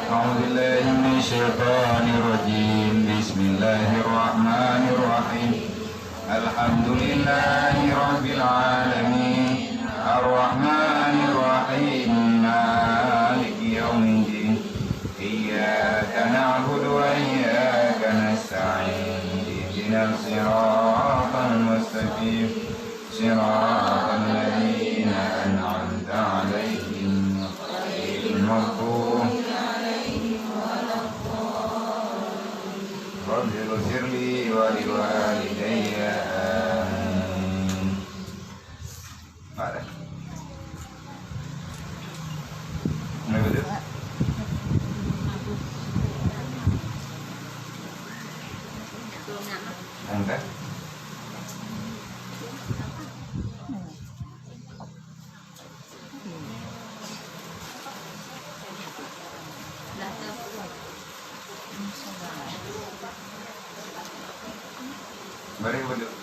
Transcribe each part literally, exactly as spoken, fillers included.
أعوذ بالله من الشيطان الرجيم. بسم الله الرحمن الرحيم. الحمد لله رب العالمين. الرحمن الرحيم. مالك يوم الدين. إياك نعبد وإياك نستعين. اهدنا الصراط المستقيم. صراط الذين أنعمت عليهم غير المغضوب عليهم ولا الضالين. رب اغفر لي ولوالدي. آمين. Ada. Mana betul? Ada. Mari duduk.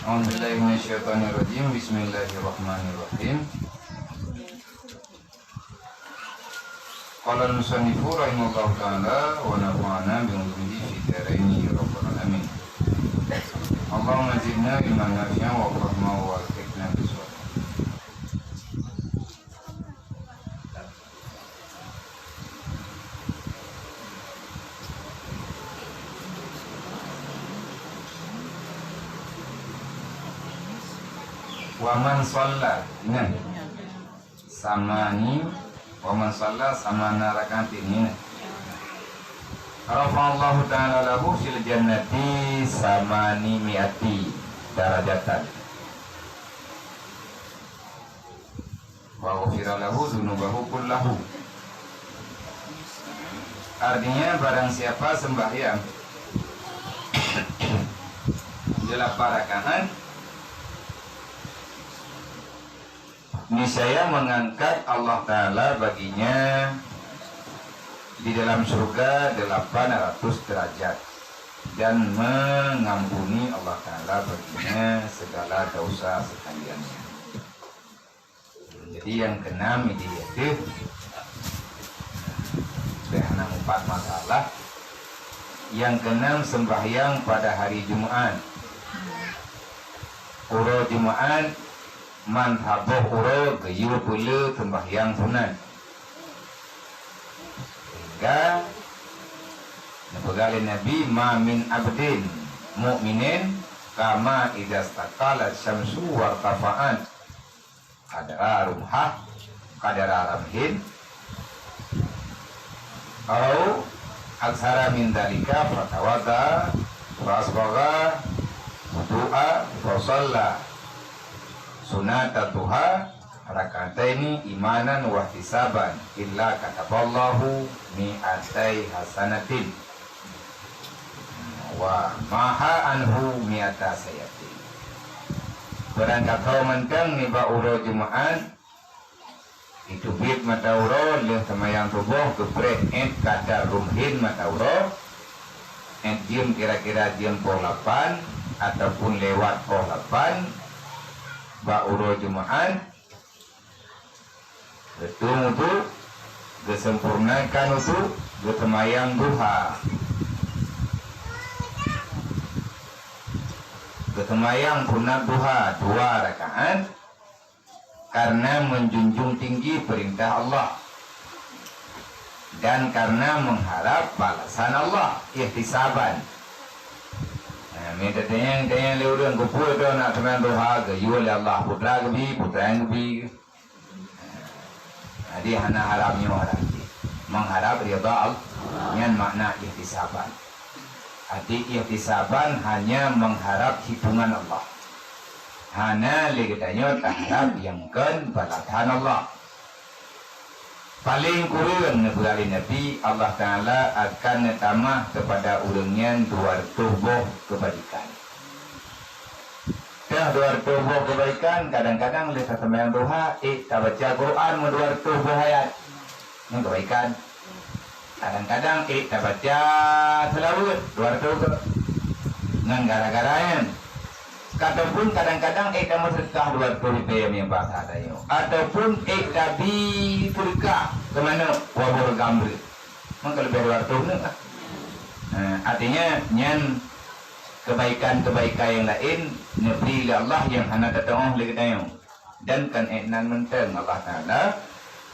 أعوذ بالله من الشيطان الرجيم. بسم الله الرحمن الرحيم. قال المصنف رحمه الله تعالى ونفعنا بعلومه في الدارين يا رب العالمين. اللهم زدنا علما نافعا وفهما وألحقنا بالصالحين. Wa man shalla, ingat. Samani, wa man shalla samana rakaatin, ingat. Rafa'allahu ta'ala lahu fil jannati samani mi'ati darajatan. Wa ghufira lahu dzunubahu kullahu. Artinya, barang siapa sembahyang delapan rakaat, niscaya mengangkat Allah Ta'ala baginya di dalam surga delapan ratus derajat dan mengampuni Allah Ta'ala baginya segala dosa sekaliannya. Jadi, nyang keunam, idéh, idéh hana meupat masalah. Nyang keunam, sembahyang pada hari Jumaat. Uroe Jumaat, man saboh uroe geuyue peulé sembahyang sunat. Sehingga neupeugah lé Nabi, "Ma min abdin mu'minin kama idza istaqalat syamsu wartafa'at." Qadra rumhah, qadra ramhin, au aksara min dalika, fatawadda, fa asbagha wudu'a, fa shalla sunata duha rak'ataini imanan wahtisaban, illa kataballahu mi'atai hasanatin. Wa maha anhu mi'ata sayyi'atin. Barang gata mantong nibak uroe Jumaat, iteubiet mata uroe lheueh seumayang suboh geupreh ét kadar rumhin mata uroe, ét jeuem kira-kira jeuem poh lapan ataupun lewat poh lapan bak uroe Jumaat, Geutueng uduk, geuseumpurnakan uduk, geuseumayang duha. Geuseumayang sunat duha dua rakaat, karena menjunjung tinggi perintah Allah dan karena mengharap balasan Allah, ihtisaban. Nah, minta tanyong-tanyong lé ureueng, "Keupeue droe nak seumayang duha?" Geuyue lé Allah, putra geubi, putra nyang geubi. Jadi hana harab nyoe, harab jih. Mengharap ridha Allah, nyan makna ihtisaban. Arti ihtisaban hanya mengharap hitungan Allah. Hana lé geutanyoe taharab nyang kon balasan Allah. Paléng kureueng neupeugah lé Nabi, Allah Ta'ala akan neutamah keupada ureueng nyan dua reutôh boh keubajikan. Teuh dua reutôh boh keubajikan, kadang-kadang lé taseumayang duha, ék tabaca Quran meudua reutôh boh ayat. Nyan keubajikan. Kadang-kadang ék tabaca seulaweuet dua reutôh goe ngon gara-gara nyan. Ataupun kadang-kadang ék tameuseudeukah dua reutôh ribèe meunyoe basa tanyoe. Ataupun ék tabi seudeukah keu manök dua boh reugam breueh. Maka leubeh dua reutôh neuk lah. Nah, artinya nyan kebaikan-kebaikan nyang laén neubri lé Allah nyang hana tatu'oh lé geutanyoe. Dan kon ék nan mantong, Allah Taala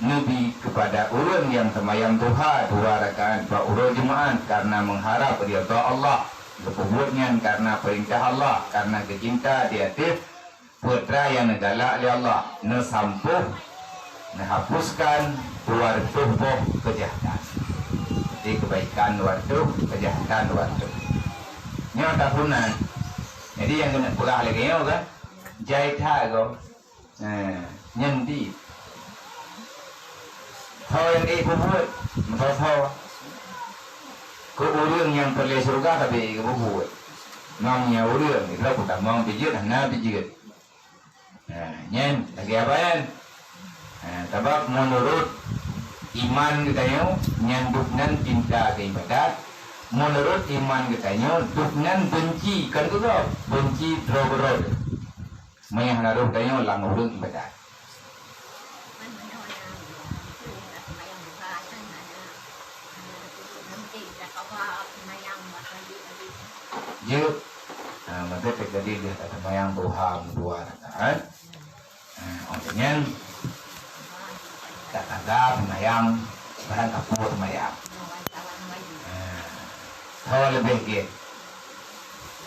neubi keupada ureuëng nyang seumayang duha dua rakaat bak uroe Jumaat karena mengharap ridha Allah, geupeubuet nyan karena peurintah Allah, karena geucinta di ateueh peue nyang neugalak lé Allah, neusampôh, neuhapuskan dua reutôh boh keujahatan. Jadi keubaikan dua reutôh, keujahatan dua reutôh. Nyoe tahunan. Jadi nyang keuneuk peugah lagée nyoe kan, jai that goe. Eh, nyan di. Ho nyang ék peubuet, meusoe-soe. Keu ureuëng nyang peureulée syeuruga sabe ék peubuet. Ngon nyang ureuëng, idroe peutamong pijeuet, hana pijeuet. Nah, nyan lagée apa nyan? Nah, sabab meunurot iman geutanyoe, nyan dubnan cinta keu ibadat. Meunurot iman geutanyoe, dubnan beunci kon keu gob, beunci droe keudroe. Meunyoe hana roh tanyoe lam ureuëng ibadat. Jeuet. Ha, maka teukeudi lheueh taseumayang duha meudua rakaat. Ha, óh lheueh nyan, takaza seumayang barang kapeue seumayang. Ha, ho leubeh gét.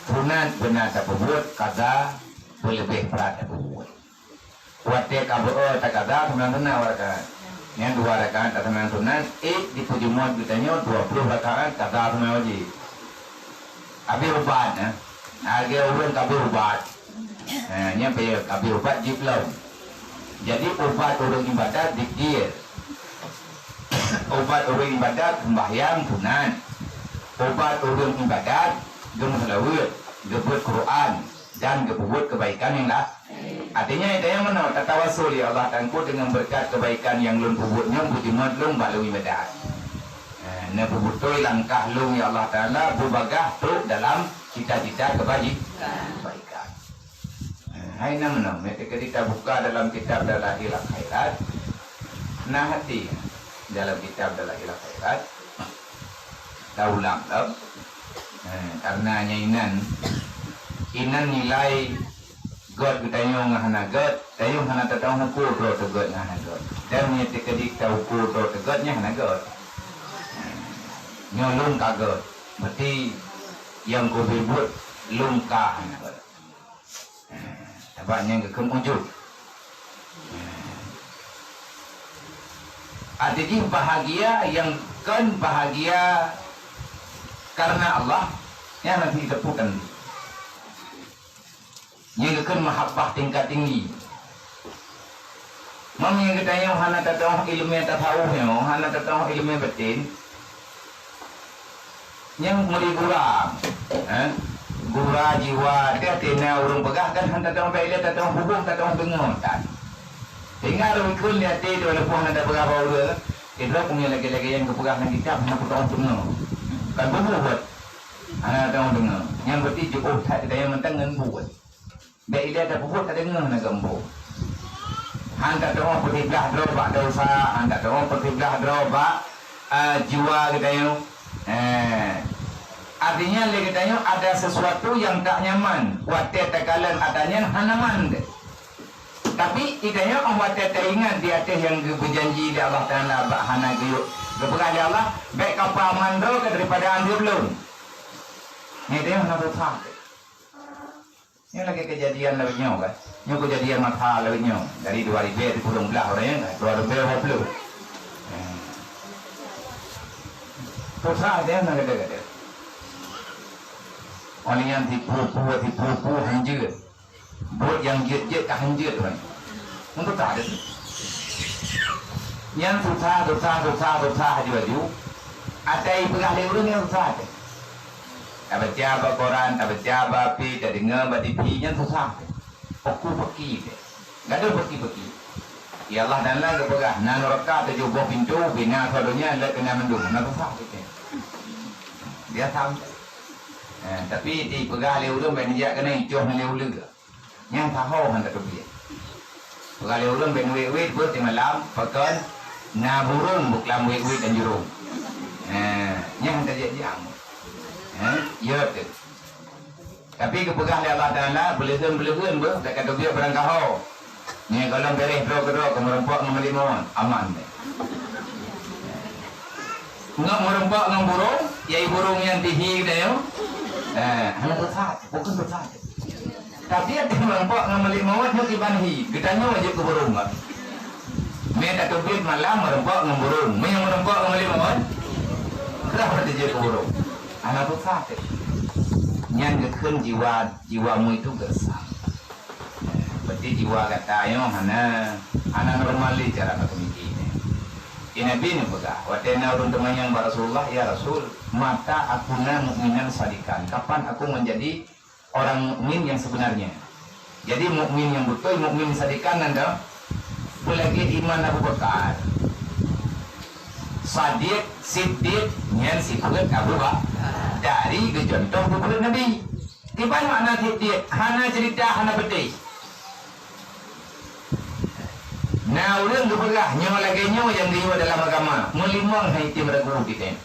Sunat beuna tapeubuet, kaza peuleubeh brat tapeubuet. Watée ka beu-o takaza seumayang sunat dua rakaat. Nyan dua rakaat taseumayang sunat, ék jipeujeuet geutanyoe dua ploh rakaat kaza seumayang wajéb. Abéh ubat, eh. Lagée ureuëng ka abéh ubat. Eh, nyan payah ka abéh ubat jeuet lom. Jadi ubat ureuëng ibadat zikir. Ubat ureuëng ibadat sembahyang sunat. Ubat ureuëng ibadat geumeuseulaweuet, geubeuet Quran. Dan geupeubuet keubaikan nyang laén. Artinya, geutanyoe meunoe tatawasul, "Ya Allah Tuhanku, deungon beureukat keubaikan nyang lôn peubuet nyoe, beujeuet lôn bak lôn ibadat. Eh, neupeubeutôi langkah lôn, ya Allah Taala, beubagaih trok dalam cita-cita keubaji-, keubaikan." Eh, hai na meunoe, meunyoe teukeudi tabuka dalam kitab Dalailul Khairat, na hati dalam kitab Dalailul Khairat, taulang lom. Eh, karena nyan inan, inan nilai gét geutanyoe ngon hana gét, tanyoe hana tatu'oh ukur droe teuh gét ngon hana gét. Dan meunyoe teukeudi taukur droe teuh gét nyan hana gét. Eh, nyoe lôn ka gét, berarti nyang kubuet lôn ka hana gét. Sabab nyan geukheun ujub. Arti jih bahagia nyang kon bahagia karena Allah, nyan hana jiteupeue. Nyan geukheun mahabbah tingkat tinggi. Meunyoe geutanyoe hana tatu'oh ileumèe tasawuf nyoe, hana tatu'oh ileumèe batin, nyang meuri gura, eh? Gura jiwa, até na ureueng peugah kan hana tatu'oh, bèk lé tatu'oh hubong, tatu'oh deungoe tan. Sehingga ureueng ikheun lé até teuh walaupun hana tapeugah bak ureueng, sidroe peue nyang lagèe-lagèe nyang geupeugah lam kitab hana tatu'oh deungoe. Kan beutôi buet. Hana tatu'oh deungoe. Nyang berarti jiôh that geutanyoe mantong ngon buet. Bèk ilèe tapeubuet tadeungoe hana geumbôk. Han tatu'oh peusiblah droe bak desya, han tatu'oh peusiblah droe bak, eh, jiwa geutanyoe. Eh, artinya lé geutanyoe ada sesuatu nyang tak nyaman watèe takalon atra nyan hana man. Tapi geutanyoe 'oh watèe taingat di ateueh nyang geupeujanji lé Allah Taala bak hana geuyue geupeugah lé Allah, "Bèk kapeuaman droe daripada andeueb lôn." Nyan geutanyoe hana susah. Nyoe lagèe keujadian lawét nyoe kan. Nyoe keujadian masa lawét nyoe. Dari dua ribèe sikureueng blah orang nyan, dua ribèe dua puluh. Hmm. Susah dia nak kata-kata. Orang yang tipu-tipu, tipu-tipu hanjeuet. Buet nyang jeuet-jeuet ka hanjeuet orang. Untuk tak ada tu. Nyang susah, susah, susah, susah aju-aju. Atai peugah lé ureueng nyang susah tu. Tabaca bak koran, tabaca bak api, tadeungoe bak T V, nyan susah. Peuku peuki deh. Gadoh peuki-peuki. Ya Allah Taala geupeugah, "Na nuraka tujoh boh pintoe, bina keu donya lheueh keunan mandum." Na tuha teuke. Biasa. Eh, tapi dipeugah lé ureueng bèk neujak keunan icoh lé uleue. Nyang taho hana teubiet. Peugah lé ureueng bèk neuwét-wét beuet di malam, pakon na burông beuklam wét-wét dan jurông. Eh, nyang tajak-jak. Eh, ya tu. Tapi geupeugah lé Allah Taala, beuleuheun-beuleuheun beuh, dak ka teubiet barang kaho. Nyoe gohlom beureh droe keudroe keu meurumpok ngon malik mawöt, aman deh. Ngon meurumpok ngon burông, yai burông nyan tihi geutanyoe. Eh, hana teusat, bukon teusat. Tapi ada meurumpok ngon malik mawöt nyoe kiban hi, geutanyoe jeuet keu burông kan. Mé tateubiet malam meurumpok ngon burông, mé meurumpok ngon malik mawöt, kah berarti jeuet keu burông. Hana teusat. Nyan geukheun jiwa, jiwa mu itu geusam. Berarti jiwa gata nyoe hana, hana normal lé cara gata pemikir. Di Nabi neupeugah, watèe na ureueng teumanyong bak Rasulullah, "Ya Rasul, mata akuna mu'minan sadikan? Kapan aku menjadi orang mukmin yang sebenarnya?" Jadi mukmin nyang beutôi, mukmin sadikan nyan dah beulagèe iman Abu Bakar. Sadiq, Siddiq nyan sifeut Abu Bakar. Dari geucontoh geupeureuet Nabi. Kiban makna tiep-tiep, hana ceurita, hana peutéh. Na ureueng geupeugah, nyoe lagèe nyoe nyang geuyue dalam agama, meulimong hai tem ragu geutanyoe.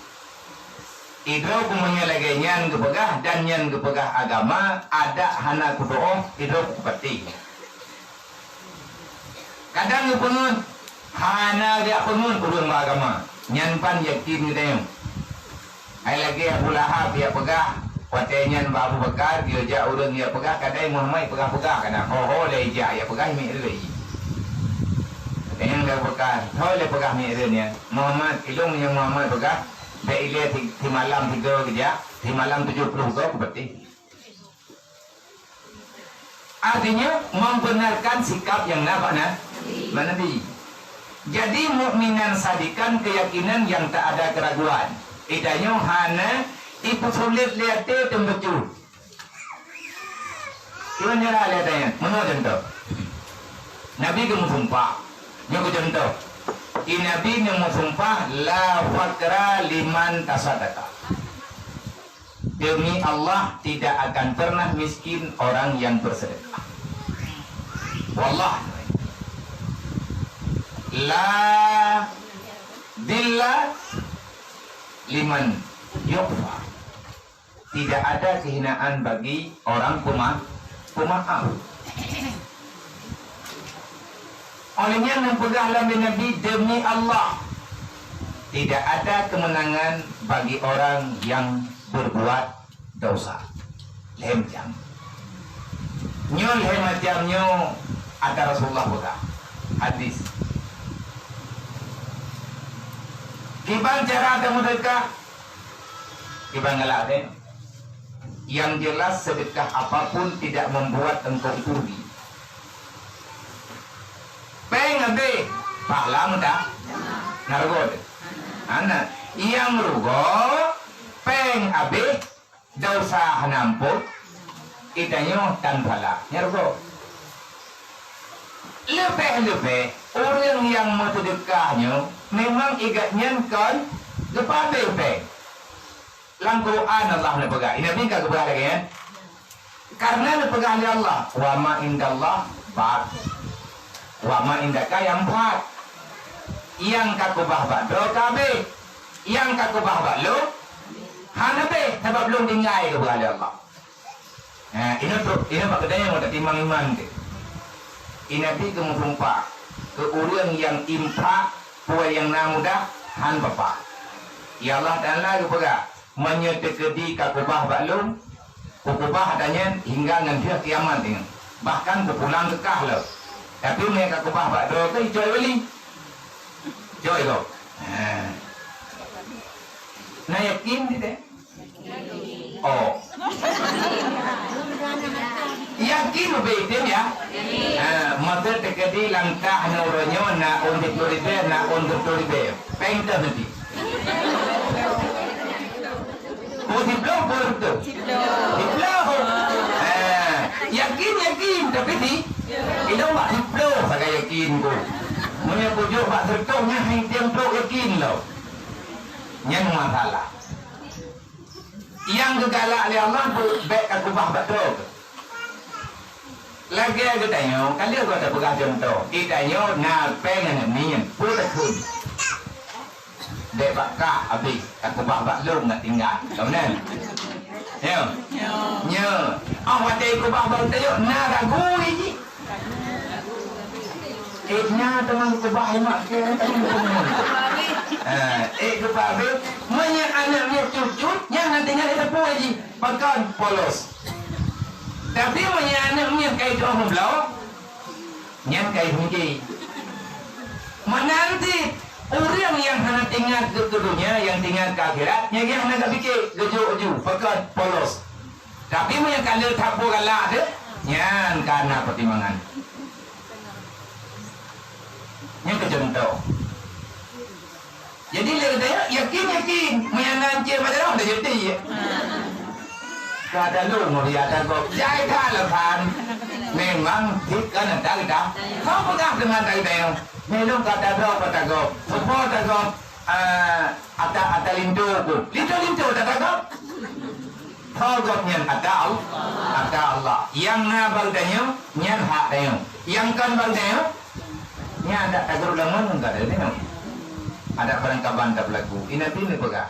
Idroe pun meunyoe lagèe nyan geupeugah dan nyan geupeugah agama, adak hana kudoh, idroe pun kupatéh. Kadang geupeungeut, hana geujak peungeut ureueng bak agama. Nyan ban yakin geutanyoe. Hai lagèe Abu Lahab jak peugah, watèe nyan bak Abu Bakar, geujak ureueng jak peugah, kadang Muhammad peugah-peugah, kadang ho-ho lé jak, jak peugah miet reuen. Kadang Abu Bakar, ho lé peugah miet reuen nyan. Muhammad, ilôn nyang Muhammad peugah, bèk ilèe si, simalam sigoe geujak, simalam tujoh ploh goe kupatéh. Artinya, membenarkan sikap nyang na bak na-, bak Nabi. Jadi, mukminan sadikan, keyakinan yang tak ada keraguan. Geutanyoe hana ipeusulet lé até teumeucut. Cuba nyerah lé até nyan. Meunoe contoh. Nabi geumeusumpah. Nyoe keu contoh. Di Nabi geumeusumpah, "La faqra liman tasaddaqa." Demi Allah, tidak akan pernah miskin orang yang bersedekah. Wallah. La dhilla liman yu'ta. Tidak ada kehinaan bagi orang pema-, pemaaf. Oleh nyan neupeugah lom lé Nabi, "Demi Allah, tidak ada kemenangan bagi orang yang berbuat dosa." Lhèe macam. Nyoe lhèe macam nyoe ata Rasulullah peugah. Hadis. Kiban cara tameudeuka? Kiban galak deh. Yang jelas, sedekah apapun tidak membuat engkau itu rugi. Péng abéh, pahala meuda. Na rugoe teuh? Hana. Nyang rugoe, péng abéh, desya hana ampôn, geutanyoe tan pahala. Nyan rugoe. Leubeh-leubeh, ureueng nyang meuseudeukah nyoe memang igat nyan kon geupabéh péng. Lam Quran Allah neupeugah, Nabi ka geupeugah lagèe nyan. Karena neupeugah lé Allah, "Wa ma indallah baq, wa ma indaka yanfad." Nyang ka keubah bak droe ka abéh, nyang ka keubah bak lôn hana abéh, sabab lôn tinggai, geupeugah lé Allah. Nah, inoe trok, inoe bak geutanyoe tatimang iman teuh. Nabi geumeusumpah keu ureueng nyang infak peue nyang na mudah, han papa. Ya Allah Taala geupeugah, "Meunyoe teukeudi ka keubah bak lôn, kukeubah ata nyan hingga ngon trok kiamat nyoe. Bahkan kupulang keu kah lom. Tapi meunyoe ka keubah bak droe keuh, icok lé wali." Cok lom. Ha. Na yakin teuh? Oh. Yakin ubé item ya? Ha, maka teukeudi langkah nyoe uroe nyoe na ôn siplôh ribèe, na ôn siplôh ribèe. Péng teuh nanti. Oh, siplôh pun tu. Siplôh. Ha, yakin, yakin, tapi di ilôn bak siplôh sagai yakin ku. Meunyoe kujok bak seureutôh nyan hai teuntèe yakin lom. Nyan masalah. Nyang geugalak lé Allah tu bèk ka keubah bak droe. Lagèe geutanyoe, ka lheueh gata peugah cuntoh. Geutanyoe na péng aneuk miet, peue takheun? Dek bak kah habéh, ka keubah bak lôn na tinggai. Ka meunan? Nyo. Nyo. Ah, watèe keubah bak tanyoe, na ragu jih. Ék na teuma keubah mak kèe tadi. Eh, ék keubah habéh. Meunyoe aneuk miet cucut, nyan na tinggai di teupeu jih. Pakon polos. Tapi meunyoe aneuk miet ka jiteu'oh meubloe, nyan ka jimeuji. Meunan cit, ureueng nyang hana teuingat keu donya, nyang teuingat keu akhirat, nyan hana geupiké, geujok ju, pakon polos. Tapi meunyoe ka lheueh that peue galak teuh, nyan ka na peutimbangan. Nyan keu cuntoh. Jadi lé geutanyoe yakin-yakin, meunyoe na cit bak jalan, dah jadi. Ka talôn meuriah tagôb, jai that alasan. Memang jih kan ata geutanyoe. Kau peugah teuma ata geutanyoe. Nyoe lôn ka tadroe bak tagôb. Soe po tagôb, ah, ata, ata linto ku. Linto-linto ata tagôb. Tho gobnyan ata Al-, ata Allah. Nyang na bak geutanyoe, nyan hak tanyoe. Nyang kon bak geutanyoe, nyan adak tageureup lam meunan ka geutanyoe. Adak barangkaban tapeulaku. Nabi neupeugah,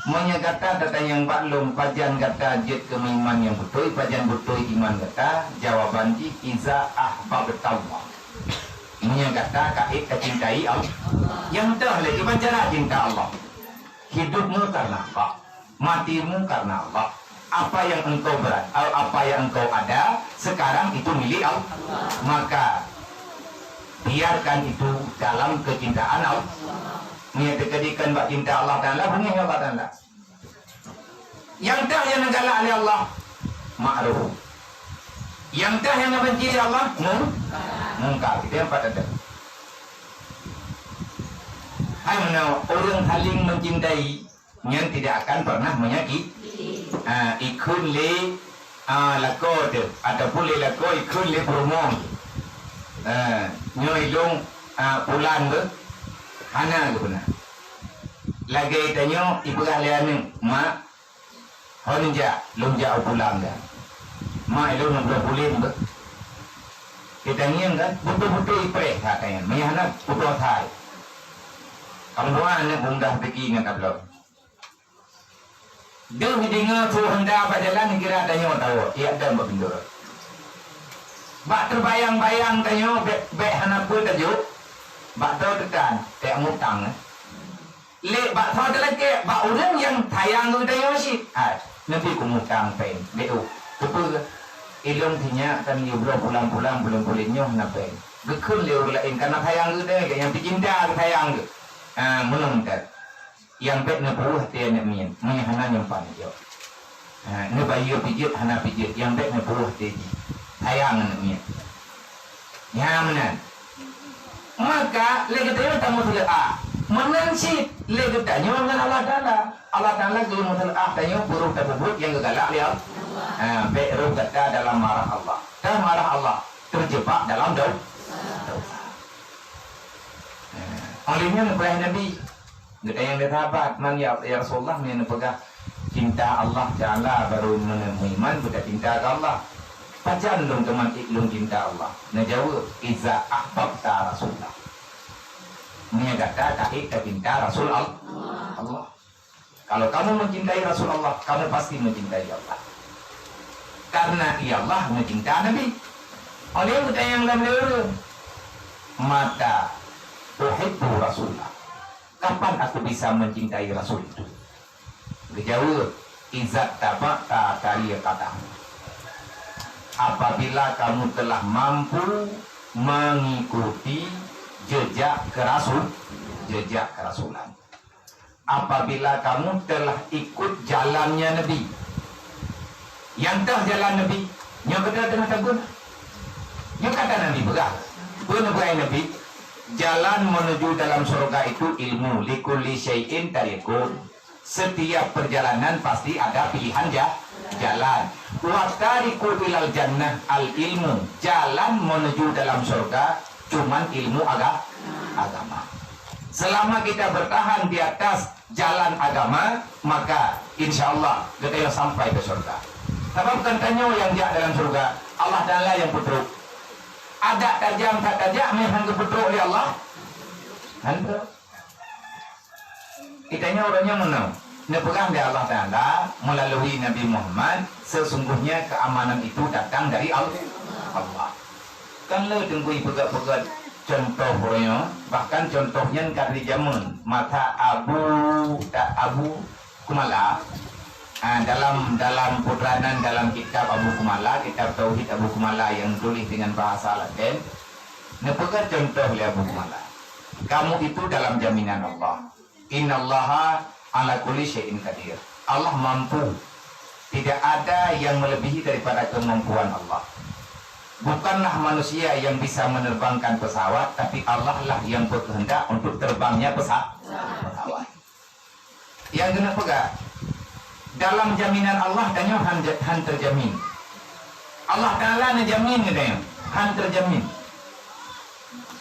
"Meunyoe gata tatanyong bak lôn, pajan gata jeuet keu iman nyang beutôi, pajan beutôi iman gata?" Jawaban jih, "Iza ahbabtallah." Meunyoe gata ka ék tacintai Allah. Nyang teuh lé kiban cara cinta Allah. Hidupmu karena Allah. Matimu karena Allah. Apa yang engkau berat-, apa yang engkau ada sekarang itu milik Allah. Maka, biarkan itu dalam kecintaan Allah. Meunyoe teukeudi kon bak cinta Allah Taala, beungéh Allah Taala. Nyang teuh nyang neugalak lé Allah, makruh. Nyang teuh nyang neubenci lé Allah, mung-, mungkar. Itu nyang pat ada. Hai meunoe, ureueng saling mencintai, nyan tidak akan pernah menyakiti. Ah, ikheun lé, ah, lakoe teuh, ataupun lé lakoe ikheun lé peurumoh. Ah, nyoe ilôn, ah, pulan beuh, hana geupeuna. Lagèe tanyoe ipeugah lé aneuk, "Mak, hon jak, lôn jak u pulan dah. Mak, ilôn na bloe pulan beuh." Geutangieng kan, beutôi-beutôi ipreh that nyan. Meunyoe hana, putôh asai. Kamoe dua aneuk bungdah piki ngon tabloe. Deuh jideungoe su honda bak jalan, kira tanyoe tawök, tiep dam bak pintoe. Bak teubayang-bayang tanyoe bèk, bèk hana peue tajok, bak droe teutan, tajak mutang, eh. Lé bak droe teulakèe, bak ureueng nyang sayang keu tanyoe cit. Hai, neubri kumutang péng, bèk uh. Keupeue? Ilôn sinyak kan yue bloe pulan-pulan, buleuen-buleuen nyoe hana péng. Geukheun lé ureueng laén, kareuna sayang keu tanyoe, nyang pih cinta keu sayang keu. Ah, meunan that. Nyang bèk neupeuweuh até aneuk miet, meunyoe hana nyoe pat neujok. Ha, neubayeue pijeuet hana pijeuet, nyang bèk neupeuweuh até jih. Sayang aneuk miet. Nyan meunan. Maka, lé geutanyoe tameuseuleubah. Meunan cit lé geutanyoe ngon Allah Taala. Allah Taala geumeuseuleuah tanyoe beuruh tapeubuet nyang geugalak lé Allah. Ha, bèk roh gata dalam marah Allah. Dan marah Allah, terjebak dalam dau-, dosa. Ha, oleh nyan neupeugah Nabi, geutanyong lé sahabat, "Man ya, ya Rasulullah, meunyoe neupeugah cinta Allah Taala barô meuiman, beutacinta keu Allah. Pajan lôn teuma ék lôn cinta Allah?" Neujaweueb, "Iza ahbabta Rasulullah." Meunyoe gata ka ék tacinta Rasul Al-, Allah. Kalau kamu mencintai Rasul Allah, kamu pasti mencintai Allah. Karena ia Allah mencinta Nabi. Oleh geutanyong lom lé ureueng, "Mata uhibbu Rasulullah?" Kapan aku bisa mencintai Rasul itu? Geujaweueb, "Izat taba'ta tariqatahu." Apabila kamu telah mampu mengikuti jejak kerasul-, jejak kerasulan. Apabila kamu telah ikut jalannya Nabi. Nyang teuh jalan Nabi, nyoe gata teungoh tagun. Nyoe kata Nabi peugah. Peue neupeugah Nabi? Jalan menuju dalam surga itu ilmu. Likulli syai'in tariqun. Setiap perjalanan pasti ada pilihan ja-, jalan. Wa tariqu ilal jannah al ilmu. Jalan menuju dalam surga cuman ilmu aga-, agama. Selama kita bertahan di atas jalan agama, maka insya Allah geutanyoe sampai ke syurga. Sabab kon tanyoe nyang jak dalam syurga, Allah Taala nyang peutrok. Adak tajam that tajak meuhan geupeutrok lé Allah. Hana. Geutanyoe uroe nyoe meunoe, neupeugah lé Allah Taala meulalu Nabi Muhammad, sesungguhnya keamanan itu datang dari Al-, Allah. Kan le teungku peugah-peugah contoh uroe nyoe, bahkan contoh nyan ka dari jameun masa Abu, ta-, Abu Kumala. Ah, dalam, dalam putranan dalam kitab Abu Kumala, kitab Tauhid Abu Kumala yang tulis dengan bahasa Latin, neupeugah contoh lé Abu Kumala. Kamu itu dalam jaminan Allah. Innallaha ala kulli syai'in qadir. Allah mampu. Tidak ada yang melebihi daripada kemampuan Allah. Bukanlah manusia yang bisa menerbangkan pesawat, tapi Allah lah yang berkehendak untuk terbangnya pesa-, pesawat. Yang kena peugah, dalam jaminan Allah tanyoe han, han terjamin. Allah Taala neujamin geutanyoe, han terjamin.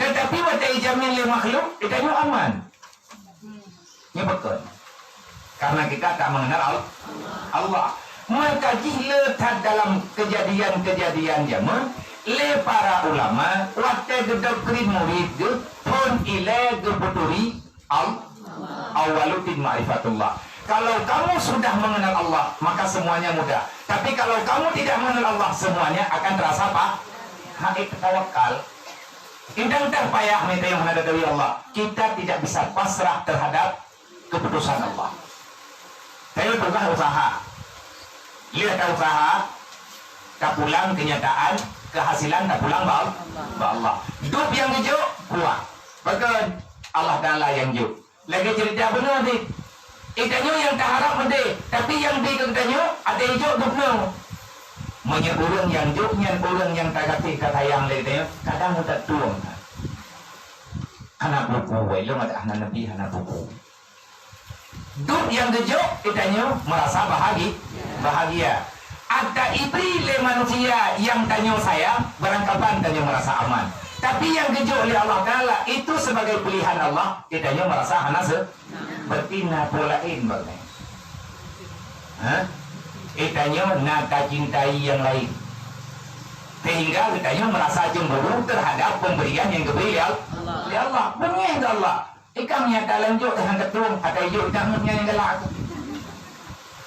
Tetapi watée jamin lé makhluk, geutanyoe aman. Nyoe beutôi. Karena kita tak mengenal Al-, Allah. Maka jih le that dalam kejadian-kejadian jameun, lé para ulama, watée geudoktrin murid geuh, phon ilée geupeuturi Al-, awwaluddin ma'rifatullah. Kalau kamu sudah mengenal Allah, maka semuanya mudah. Tapi kalau kamu tidak mengenal Allah, semuanya akan terasa pa-, hai tawakal. Indang dah payah minta yang hana dari Allah. Kita tidak bisa pasrah terhadap keputusan Allah. Saya tugas usaha. Lihat usaha, tak pulang kenyataan, kehasilan tak pulang ba, ba Allah. Hidup yang hijau, kuat. Bahkan Allah Taala yang jok. Lagée cerita beuna deh. Geutanyoe nyang taharab meudeh, tapi nyang bri keu geutanyoe até ijok geutanyoe. Meunyoe ureuëng nyang jok nyan ureuëng nyang tagaséh ka sayang lé geutanyoe, kadang meutatong. Hana buku, wai lom ada hana nabi, hana buku. Duek nyang geujok geutanyoe meurasa bahagi, bahagia. Ata ibri lé manusia nyang tanyoe sayang, barangkaban tanyoe meurasa aman. Tapi nyang geujok lé Allah Taala itu sebagai pilihan Allah, geutanyoe meurasa hana se-, berarti na peue laén bak nyan. Ha? Geutanyoe na tacintai nyang laén. Sehingga geutanyoe meurasa cemburu terhadap pemberian nyang geubri lé Al-, lé Allah. Beungéh keu Allah. Ikam nyang ka lanjut hana teutueng, ata ijok tangan nyang galak.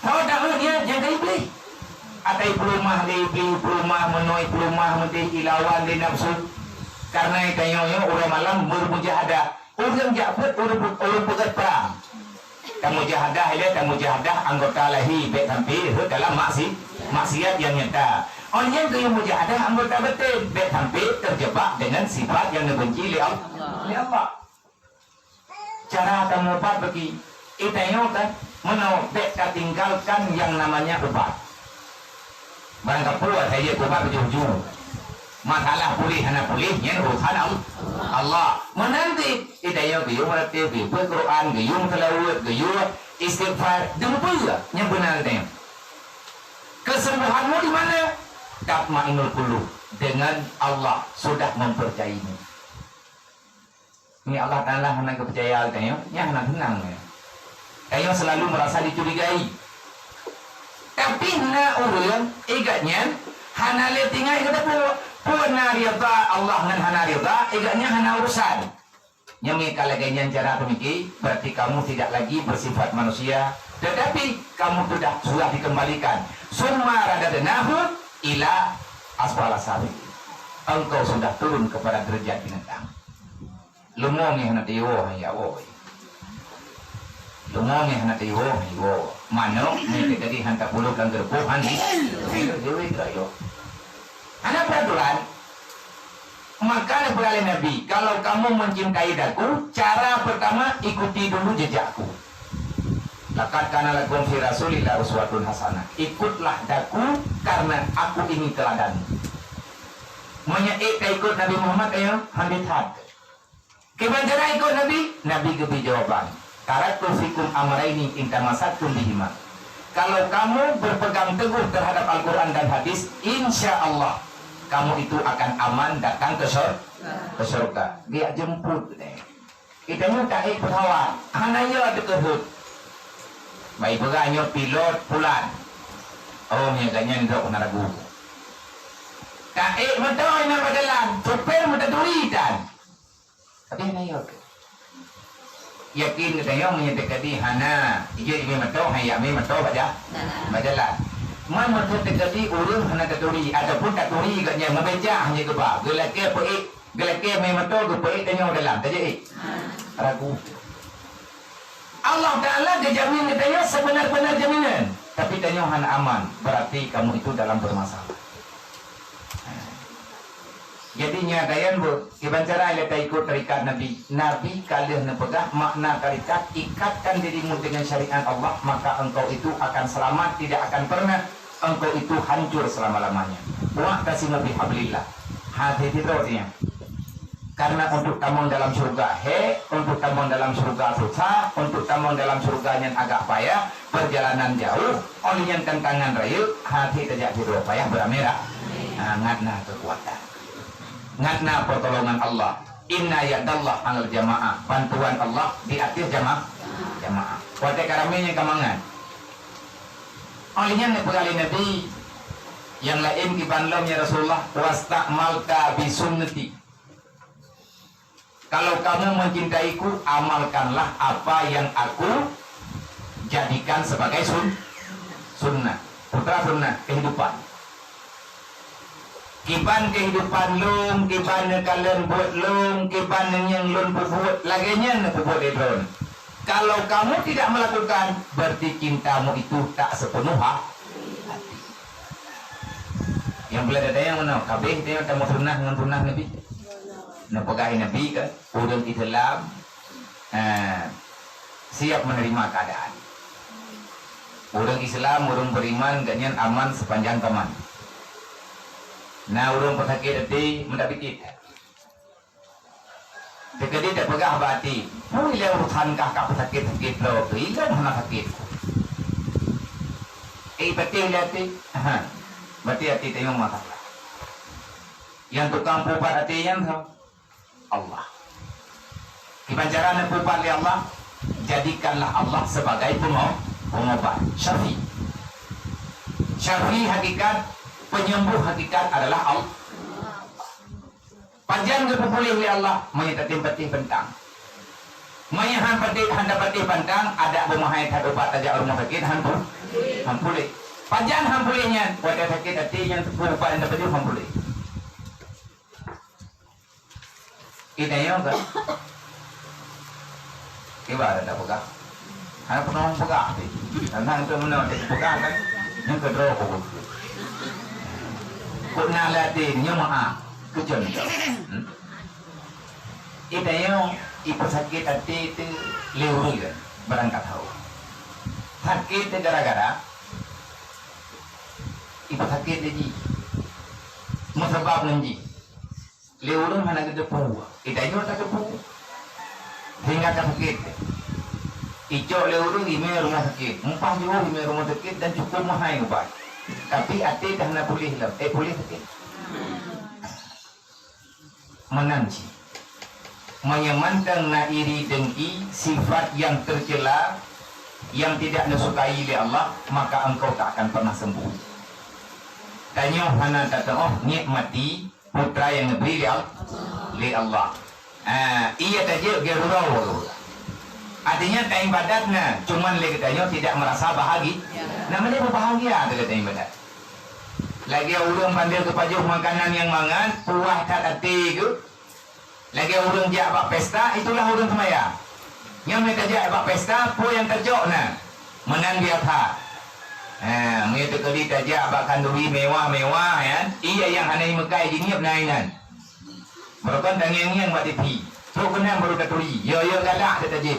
Tahu tangan dia jaga iblis. Ata ipulumah lé iblis, ipulumah meunoe, ipulumah meudeh ilawan lé nafsu. Karena tanyoe nyoe uroe malam bermujahadah. Ureuëng jak peuet, ureuëng, ureuëng peugét prang. Tamujahadah ilée, tamujahadah anggota lahé bék sampai rhot dalam maksi-, maksiat nyang nyata. Óh nyang geuyue mujahadah anggota baten bék sampai terjebak dengan sifat nyang neubenci lé Allah. Lé Allah. Cara kamoe ubat bagi, geutanyoe kan, meunoe bék tatinggalkan nyang namanya ubat. Barang kapeue saja ubat baju-baju. Masalah puléh hana puléh, nyan urusan Al-, Allah. Meunanti, geutanyoe geuyue meuratél, geuyue Quran, geuyue seulaweuet, geuyue istighfar, deungon peue nyang beuna geutanyoe. Kesembuhanmu di mana? Tatmainnul qulub, dengan Allah sudah mempercayaimu. Ni Allah Taala hana geupeucaya tanyoe, nyan hana seunang nyoe. Tanyoe selalu merasa dicurigai. Tapi na ureuëng igat nyan hana lé tinggai geuteupeu, peue na ridha Allah ngon hana ridha, igat nyan hana urusan. Nyang ka lagée nyan cara pemikir, berarti kamu tidak lagi bersifat manusia, tetapi kamu sudah, sudah dikembalikan. Summa radadnahu ila asfala safilin. Engkau sudah turun kepada derajat binatang. Leumo ngieng hana teuwoe, hai ya woe. Leumo ngieng hana teuwoe, hai woe. Manok ngieng teuka di hanta puluh lam geureuboh, han di. Dewe geurayo. Hana peraturan. Maka neupeugah lé Nabi, "Kalau kamu mencintai daku, cara pertama ikuti dulu jejakku." Laqad kana lakum fi Rasulillah uswatun hasanah. Ikutlah daku karena aku ini teladan. Meunyoe ék taikot Nabi Muhammad, ayo, hana that. Kiban cara ikot Nabi? Nabi geubri jawaban, "Taraktu fikum amraini in tamassaktum bihima." Kalau kamu berpegang teguh terhadap Al-Quran dan hadis, insya Allah Kamu itu akan aman datang ke syur-, ke syurga. Geujak jemput deh. Geutanyoe taék pesawat, hana yo teukeubut. Bah ipeugah nyoe pilot pulan. Oh, meunyo gobnyan droe hana ragu. Taék meutoe na bak jalan, supir meutaturi tan. Tapi hana yo. Yakin geutanyoe meunyo teukeudi hana, ijak imé meutoe, hai yak mé meutoe bak ja-, bak jalan. Man meutoe teukeudi ureuëng hana taturi ataupun taturi gobnyan meubecah hana geuba, geulakée peuék. Geulakée mé meutoe geupeuék tanyoe dalam, tajeuet. Ragu. Allah Taala geujamin geutanyoe sebenar-benar jaminan, tapi tanyoe hana aman, berarti kamu itu dalam permasalahan. Jadi nyan tayan bu, kiban cara ilée taikot tarikat Nabi. Nabi ka lheueh neupeugah makna tarikat, ikatkan dirimu dengan syariat Allah, maka engkau itu akan selamat, tidak akan pernah engkau itu hancur selama-lamanya. Wa'tasimu bihablillah. Hati tidur dia. Karena untuk tamong dalam syurga he, untuk tamong dalam syurga susah, untuk tamong dalam syurga nyan agak payah, perjalanan jauh, oleh nyan tantangan rayeuk, hati tajak tidur payah beramera. Ha, ngat na kekuatan. Ngat na pertolongan Allah. Inna yadallah alal jamaah. Bantuan Allah di atas jama-, jamaah. Watée ka ramé nyan ka mangat. Oleh nyan neupeugah lé Nabi, nyang laén kiban lom ya Rasulullah, wasta'malta bi sunnati. Kalau kamu mencintaiku, amalkanlah apa yang aku jadikan sebagai sun-, sunnah. Putra sunnah kehidupan. Kiban kehidupan lôn, kiban neukalon buet lôn, kiban nyang lôn peubuet, lagée nyan neupeubuet lé droen. Kalau kamu tidak melakukan, berarti cintamu itu tak sepenuh ha-, hati. Nyang buleuen nyang meunoe, kabeh tanyoe tameusunah ngon sunah Nabi. Neupeugah Nabi kan, ureuëng Islam, eh, siap menerima keadaan. Ureuëng Islam, ureuëng beriman, gobnyan aman sepanjang zaman. Na ureuëng peusakét até, meudak biet. Teukeudi tapeugah bak até, "Peue lé urusan kah ka peusakét-sakét droe teuh, ilôn hana sakét." Eh, baté lé até, ha, baté até tanyoe masalah. Nyang tukang peuubat até nyan soe? Allah. Kiban cara neupeuubat lé Allah, jadikanlah Allah sebagai pengo-, pengobat. Syafi. Syafi hakikat, penyembuh hakikat adalah Allah. Pajan geupeupuléh lé Allah, meunyo tatem patéh beuntang. Meunyo han patéh, han tapatéh beuntang, adak beumeuhai that ubat tajak rumoh sakét, han pu-, han puléh. Pajan han puléh nyan, watée sakét até nyan teupeu ubat nyang tapajoh han puléh. Geutanyoe kan? Kiban dah peugah. Hana peunoh peugah pih. Tantang tu meunoe teupeugah kan? Nyang keudroe ku. Kok na lé até nyoe meu'ah. Keujon tu. Hmm? Geutanyoe ipeusakét até teuh lé ureuëng kan? Barangkat hau. Sakét teuh gara-gara ipeusakét lé jih. Meusabab ngon jih. Lé ureuëng hana geuteupeue, geutanyoe tateupeue. Sehingga tasakét. Icok lé ureuëng imé rumoh sakét, muphah jeuet imé rumoh sakét dan cukup meuhai ubat. Tapi até dah hana puléh lom, eh, puléh sakét. Meunan cit. Meunyo mantong na iri dengki, sifat yang tercela, yang tidak disukai lé Allah, maka engkau tak akan pernah sembuh. Tanyoe hana tateuoh nikmati putra nyang geubri lé Al-, lé Allah. Ah, iya tajeuet geururoe. Artinya, taibadat na, cuman lé geutanyoe tidak merasa bahagia. Nah, mana berbahagia tu kata ibadat. Lagi ureuëng bandel geupajoh makanan nyang mangat, puah that até geuh. Lagée ureuëng jak bak pesta, itulah ureuëng seumayang. Nyang meutajak bak pesta, peue nyang tacok na? Meunan biasa. Ha, meunyoe teukeudi tajak bak khanduri mewah-mewah, ya, iya nyang hana meukai jiniep na inan. Meurukon tangieng-ngieng bak T V. Trok keunan baru taturi. Yo, yo galak teutajak.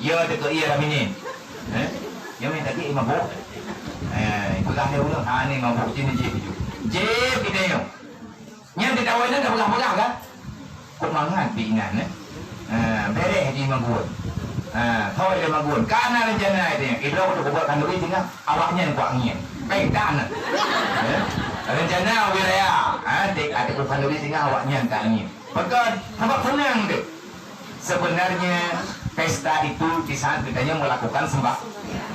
Yo teuka iya raminen. Ha? Nyang meutajak mabuk. Ha, peugah lé ureuëng, ha, ni mabuk jih, jih, jih. Jih, kita nyoe. Nyan di tawa nyan dah peugah-peugah kan? Kok mangat bak inan, eh? Ha, bereh di magun. Ha, thoi di magun. Kana rencana itu, idroe tu buat khanduri tinggal awak nyan kuat ngieng. Baik dah na. Eh? Rencana wilayah, ha, dek até bukan dari singa awak nyan tak angin. Pekan, sabab senang deh. Sebenarnya pesta itu di saat kita nyoe melakukan sembah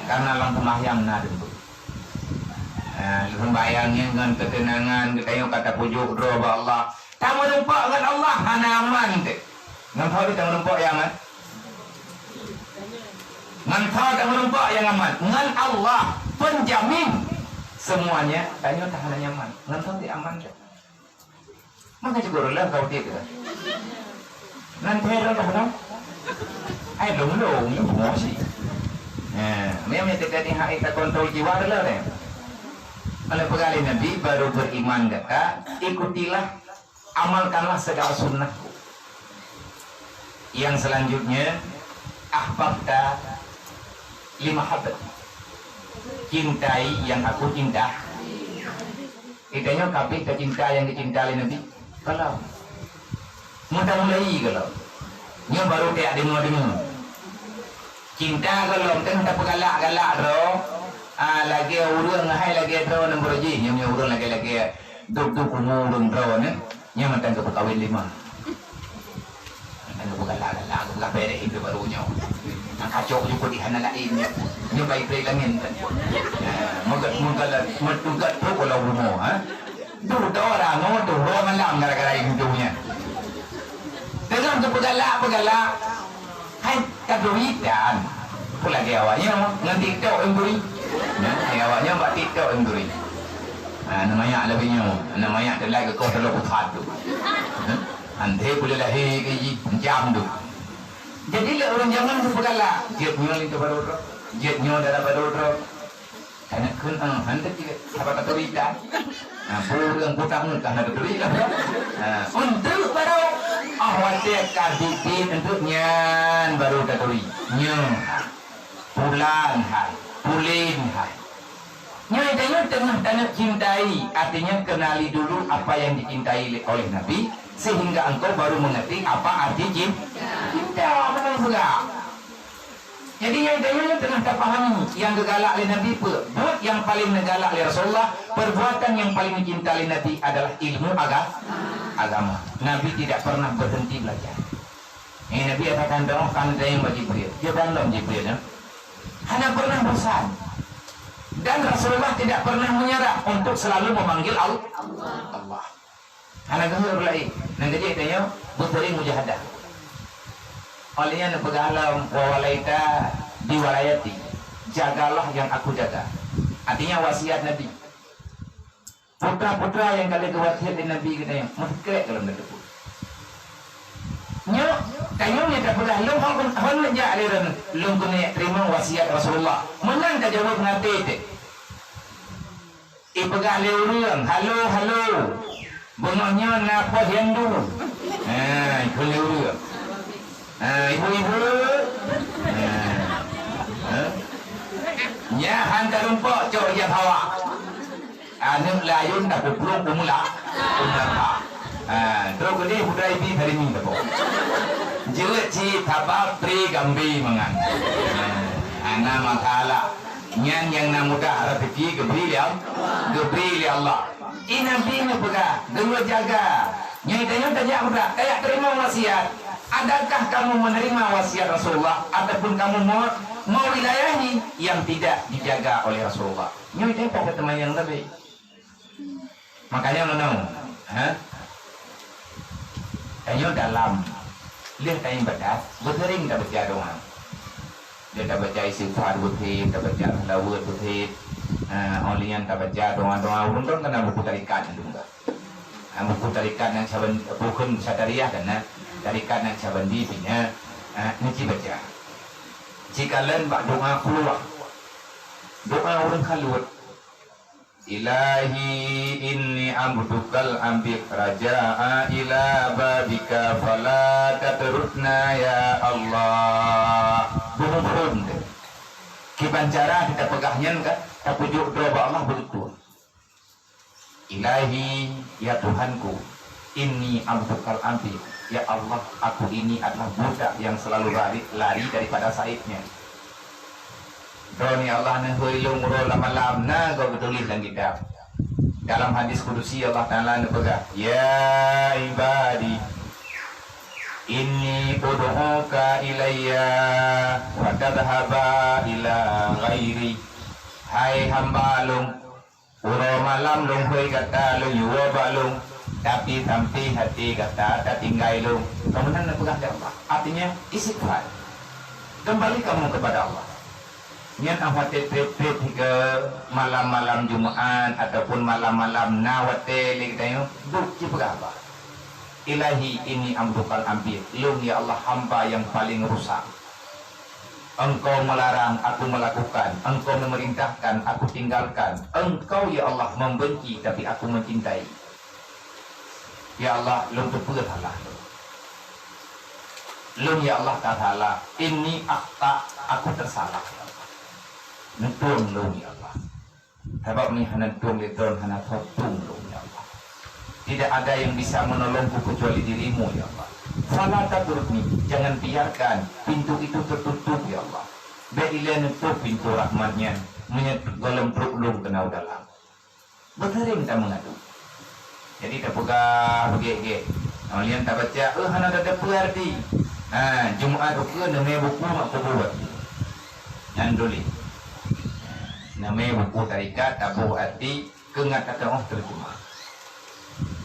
karena lam sembahyang na dulu. Ha, sembahyang nyan ngon ketenangan kita nyoe kata pujuk droe bak Allah. Tameureumpok ngon Allah hana aman teh. Ngon tho tameureumpok nyang aman. Ngon tho tameureumpok nyang aman. Ngon Allah penjamin semuanya tanyoe tahan nyaman. Ngon tho aman teh. Maka cukup rela kau dia tu. Nanti ada dah dah. Ai long long ni emosi. Ha, memang terjadi hak kita kontrol jiwa dulu deh. Oleh pegawai Nabi baru beriman kata, ikutilah, amalkanlah segala sunnahku. Yang selanjutnya, ahbabta lima habbat. Cintai yang aku cinta. Kita nyoe kabeh tacinta yang dicinta lé Nabi. Kalau mudah mulai kalau nyoe baru tiap dengar-dengar. Cinta kalau kan tak galak-galak droe. Ah, lagèe ureueng hai lagèe droe nang beureuji, nyoe ureueng lagèe-lagèe duk-duk umu ureueng droe nyoe, nyoe mantong geupeukawen lima. Nang geupeugala-gala, geupeugah bereh itu baru nyoe. Nang kacok jukut di hana lain nyoe. Nyoe baik-baik langit. Nah, meugat-meugat, meutugat tu kalau rumoh, ha? Dudoe rangoe dudoe malam gara-gara itu nyan. Teungoh geupeugala-peugala, hai ka duritan. Peue lagèe awak nyoe ngon TikTok nyang turi. Nah, hai awak nyoe bak TikTok nyang turi. Ha, na manyak lagèe nyoe, na manyak teulai geukoh taloh pusat tu. Ha? Anté peue lahé keu jih, jam tu. Jadi lé ureueng jameun geupeugala, jeuet nyoe linto baru droe, jeuet nyoe dara baru droe. Kana kheun, eh, hana jeuet, saban taturi tan. Nah, peue ureueng kutang ka hana taturi lah, bro. Nah, untuk baru, oh, watèe ka bit-bit untuk nyan baru taturi. Nyoe, ha. Pulan hai, pulin hai. Nyoe tanyoe teungoh tanyoe cintai, artinya kenali dulu apa yang dicintai oleh Nabi, sehingga engkau baru mengerti apa arti cin-, cinta. Betul juga. Jadi nyoe tanyoe teungoh tapahami yang geugalak lé Nabi peue, buet yang paling neugalak lé Rasulullah, perbuatan yang paling dicinta lé Nabi adalah ilmu aga-, agama. Nabi tidak pernah berhenti belajar. Eh, Nabi katakan, "Dong, kan tayang bak Jibril." Dia bandom Jibril, ya. Hana pernah bosan. Dan Rasulullah tidak pernah menyerah untuk selalu memanggil Al-, Allah. Hana geuheuet lain. Nang geujek tanyoe, beuseuring mujahadah. Oleh nyan neupeugah lom, "Wa walaita bi walayati." Jagalah yang aku jaga. Artinya wasiat Nabi. Putra-putra nyang ka lheueh geuwasiat lé Nabi geutanyoe, meusikrek gohlom neuteupeue. Nyoe, tanyoe nyang tapeugah lôn hon, hon neujak lé droeneuh, lôn keuneuk teurimong wasiat Rasulullah. Meunan tajaweueb ngon até teuh. Ipeugah lé ureueng, "Halo, halo. Beungoh nyoe na poh Hindu." Ha, ikheun lé ureueng. Ha, ibu-ibu. Ha. Ha? Nyan han tarumpok cok ijab hawa. Aneuk layun tapeuplong u mula-, u mulaka. Ha, trok keudeh putra ibi tadi ni teuko. Jeuet cit haba pri gambi mangan. Ha, hana masalah. Nyan nyang na mudah rezeki geubri lé Al-, geubri lé Allah. I Nabi neupeugah, geuyue jaga. Nyoe tanyoe tajak mudah, tajak teurimong wasiat. Adakah kamu menerima wasiat Rasulullah ataupun kamu mau, mau wilayahi yang tidak dijaga oleh Rasulullah? Nyoe teuntang keuteumanyong Nabi. Makanya meunong, ha? Tanyoe dalam lheueh taibadat, beuseuring tabaca doa. Dia tabaca istighfar beuseuh, tabaca selawat beuseuh. Ha, óh lheueh nyan tabaca doa-doa ureueng kan na buku tarekat tu. Ha, buku tarekat nyang saban bukan syatariah kan na. Tarekat nyang saban di pih na. Ha, nyoe ci baca. Ci kalon bak doa keuluwa. Doa ureueng khaluet. Ilahi inni abdukal abid raja'a ila babika fala tatrudna ya Allah. Buhum-buhum deh. Kiban cara kita peugah nyan ka, tapujuk droe bak Allah beutôi. Ilahi, ya Tuhanku, inni abdukal abid. Ya Allah, aku ini adalah budak yang selalu lari, lari daripada saibnya. Droeneuh ya Allah, neuhôi lôn uroe lam malam na gob geutuléh lam kitab. Dalam hadis kudusi Allah Taala neupeugah, "Ya ibadi, inni ud'uka ilayya wa tadhhaba ila ghairi." Hai hamba lôn, uroe malam lôn hôi gata lôn yue bak lôn, tapi sampai hati gata tatinggai lôn. Ka meunan neupeugah lé Allah. Artinya, istighfar. Kembali kamu kepada Allah. Nyan awai treb-treb ke malam-malam Jumaat ataupun malam-malam na watée lé geutanyoe, duek jipeugah haba. Ilahi inni abdukal abid. Lôn, ya Allah, hamba yang paling rusak. Engkau melarang, aku melakukan. Engkau memerintahkan, aku tinggalkan. Engkau, ya Allah, membenci, tapi aku mencintai. Ya Allah, lôn teupeue salah lôn. Lôn, ya Allah, ka salah. Inni akhta, aku tersalah, ya Allah. Neutueng lôn, ya Allah. Sabab meunyoe hana neutueng lé droen, hana soe tueng lôn, ya Allah. Tidak ada yang bisa menolongku kecuali dirimu, ya Allah. Fala tatrukni, jangan biarkan pintu itu tertutup, ya Allah. Bék ilée neutôp pintoe rahmat nyan, meunyoe gohlom trok lôn keunoe dalam. Beuseuring tameungadu. Jadi tapeugah beugét-gét. Ngon lheueh tabaca, "Eh, hana tateupeue arti." Ha, Jumaat ukeue neumé buku mak kubu arti. Nyan tuléh. Neumé buku tarekat taboh arti keu ngat tateuoh teureujemah.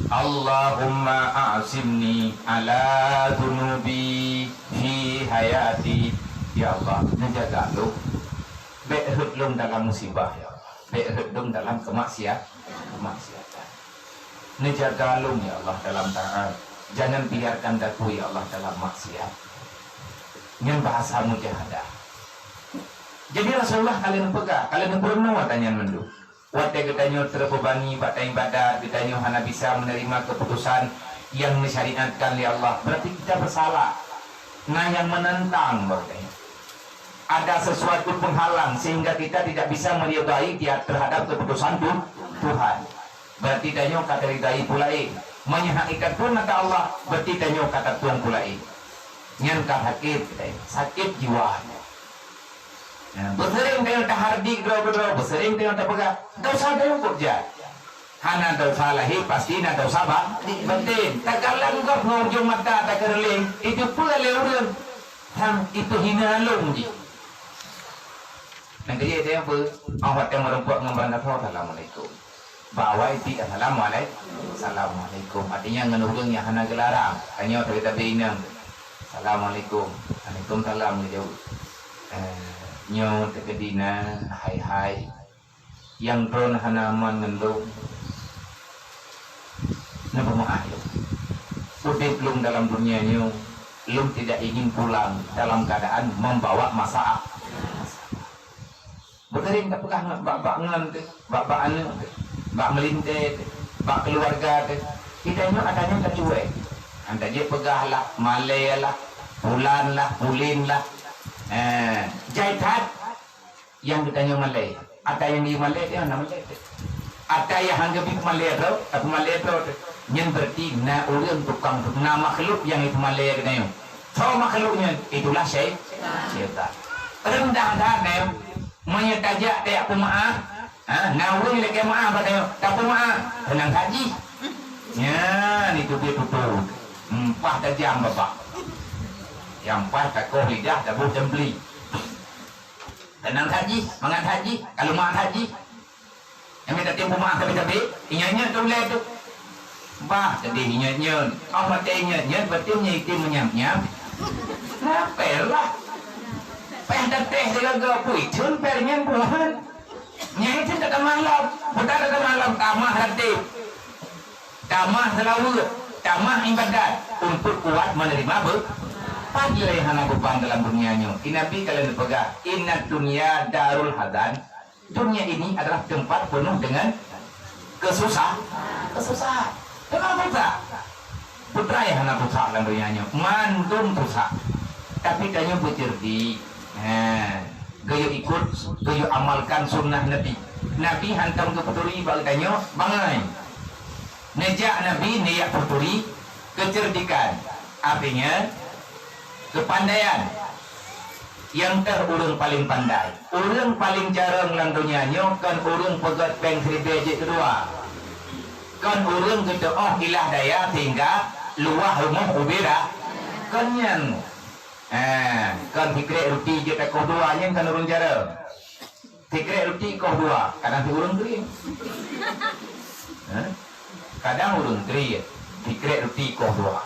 Allahumma a'simni ala dzunubi fi hayati. Ya Allah, neujaga lôn. Bék rhot lôn dalam musibah, ya Allah. Bék rhot lôn dalam kemaksiat, kemaksiatan. Neujaga lôn, ya Allah, dalam taat. Jangan biarkan daku, ya Allah, dalam maksiat. Nyan bahasa mujahadah. Jadi Rasulullah ka lheueh neupeugah, ka lheueh neupeurunoe ata nyan mandum. Watée geutanyoe teubeubani bak ibadat, geutanyoe hana bisa menerima keputusan yang disyariatkan lé Allah, berarti kita bersalah. Na nyang menentang bak geutanyoe. Ada sesuatu penghalang sehingga kita tidak bisa meridai dia terhadap keputusan Tu-, Tuhan. Berarti tanyoe ka taridai peue laén. Meunyoe hana ikatan ata Allah, berarti tanyoe ka tatueng peue laén. Nyan ka sakét, sakét jiwa. Nah, beuseuring tanyoe tahardi keudroe-keudroe, beuseuring tanyoe tapeugah, "Desya tanyoe kok jai." Hana desya lahé, pasti na desya ba-, baten. Takalon gob ngon ujong mata takeureuléng, itu peue lé ureuëng? Sang itu hina lôn jih. Nang keujiek tanyoe peue? Oh, watée meurumpok ngon barangkasoe, "Assalamualaikum." Bak awai pih, "Assalamualaikum." "Assalamualaikum." Artinya ngon ureuëng nyang hana geularang. Tanyoe tabi-tabi inong. "Assalamualaikum." "Waalaikumsalam," geujaweueb. Eh, nyoe teukeudi na hai-hai. Nyang droen hana aman ngon lôn. Neupeumeu'ah lôn. Udeb lôn dalam dunia nyoe, lôn tidak ingin pulang dalam keadaan membawa masalah. Beukeuring tapeugah ngon bak-bak ngon teuh, bak-bak aneuk teuh, bak meulintée teuh, bak keuluwarga teuh. Geutanyoe ata nyoe tacuwèe. Hana jeuet peugah lah, malèe lah, pulan lah, pulin lah. Eh, jai that nyang geutanyoe malèe. Ata nyang geumalèe teuh hana malèe teuh. Ata nyang han geubri peumalèe droe, eh, peumalèe droe teuh. Nyan berarti na ureuëng tukang, na makhluk nyang jipeumalèe geutanyoe. Soe makhluk nyan? Itulah syai-, syaitan. Reundah that nyoe. Meunyoe tajak tajak peumeu'ah, ha, na ureuëng lakèe meu'ah bak tanyoe, tapeumeu'ah, seunang that jih. Nyan, itu dia tutoe. Empah tajam babah. Nyang paih takoh lidah taboh teumbli. Seunang that jih, mangat that jih, ka leumah that jih. Nyang mita tem peumeu'ah sabe-sabe, ingat-ingat keu ulèe tu. Bah, sedih ingat-ingat. Oh, maté ingat-ingat, berarti meunyoe item meunyam-nyam. Lapèe lah. Payah tatéh silaga pui, cun pèr nyan buhan. Nyang item tatamah lom, buta tatamah lom, tamah ratéb. Tamah seulaweuet, tamah ibadat untuk kuat menerima be-, padahai hana beban dalam dunia nyoe. Di Nabi ka lheueh neupeugah, "Innad dunya darul hazan." Dunia ini adalah tempat penuh dengan kesusah-, kesusahan. Memang susah. Peue nyang hana susah lam dunia nyoe? Mandum susah. Tapi tanyoe beuceureudik. Ha, geuyue ikut, geuyue amalkan sunnah Nabi. Nabi hantom geupeuturi bak geutanyoe bangai. Neujak Nabi neujak peuturi keuceureudikan. Artinya, keupandaian. Nyang teuh ureuëng paleng pandai. Ureuëng paleng carông lam donya nyoe kon ureuëng peugöt péng siribèe jeuet keudua. Kon ureuëng geuteuôh ilah daya sehingga luwah rumoh ubira. Kon nyan. Eh, kon sikrek ruti jeuet takoh dua nyan kon ureuëng jareueng. Sikrek ruti koh dua, kadang si ureuëng kriet. Eh? Kadang ureuëng kriet, sikrek ruti koh dua.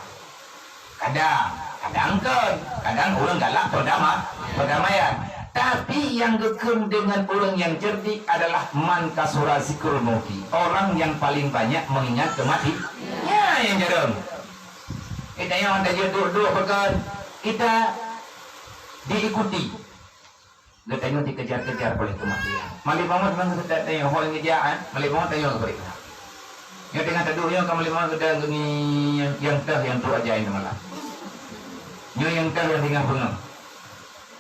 Kadang, kadang kon, kadang ureuëng galak perdama-, perdamaian. Tapi nyang geukheun deungon ureuëng nyang cerdik adalah man kasura zikrul mauti, orang yang paling banyak mengingat kematian. Nyan nyang jareueng. Kita nyang tajeuet duek-duek pakon, kita diikuti. Geutanyoe dikejar-kejar oleh kematian. Malik maut memang seutôt tanyoe, ho nyang geujak, eh? Malik maut tanyoe keu mereka. Nyoe teungoh taduek nyoe ka malik maut geuda geuni nyang teuh nyang trok aja nyoe malam. Nyoe nyang teuh nyang tinggai beungoh.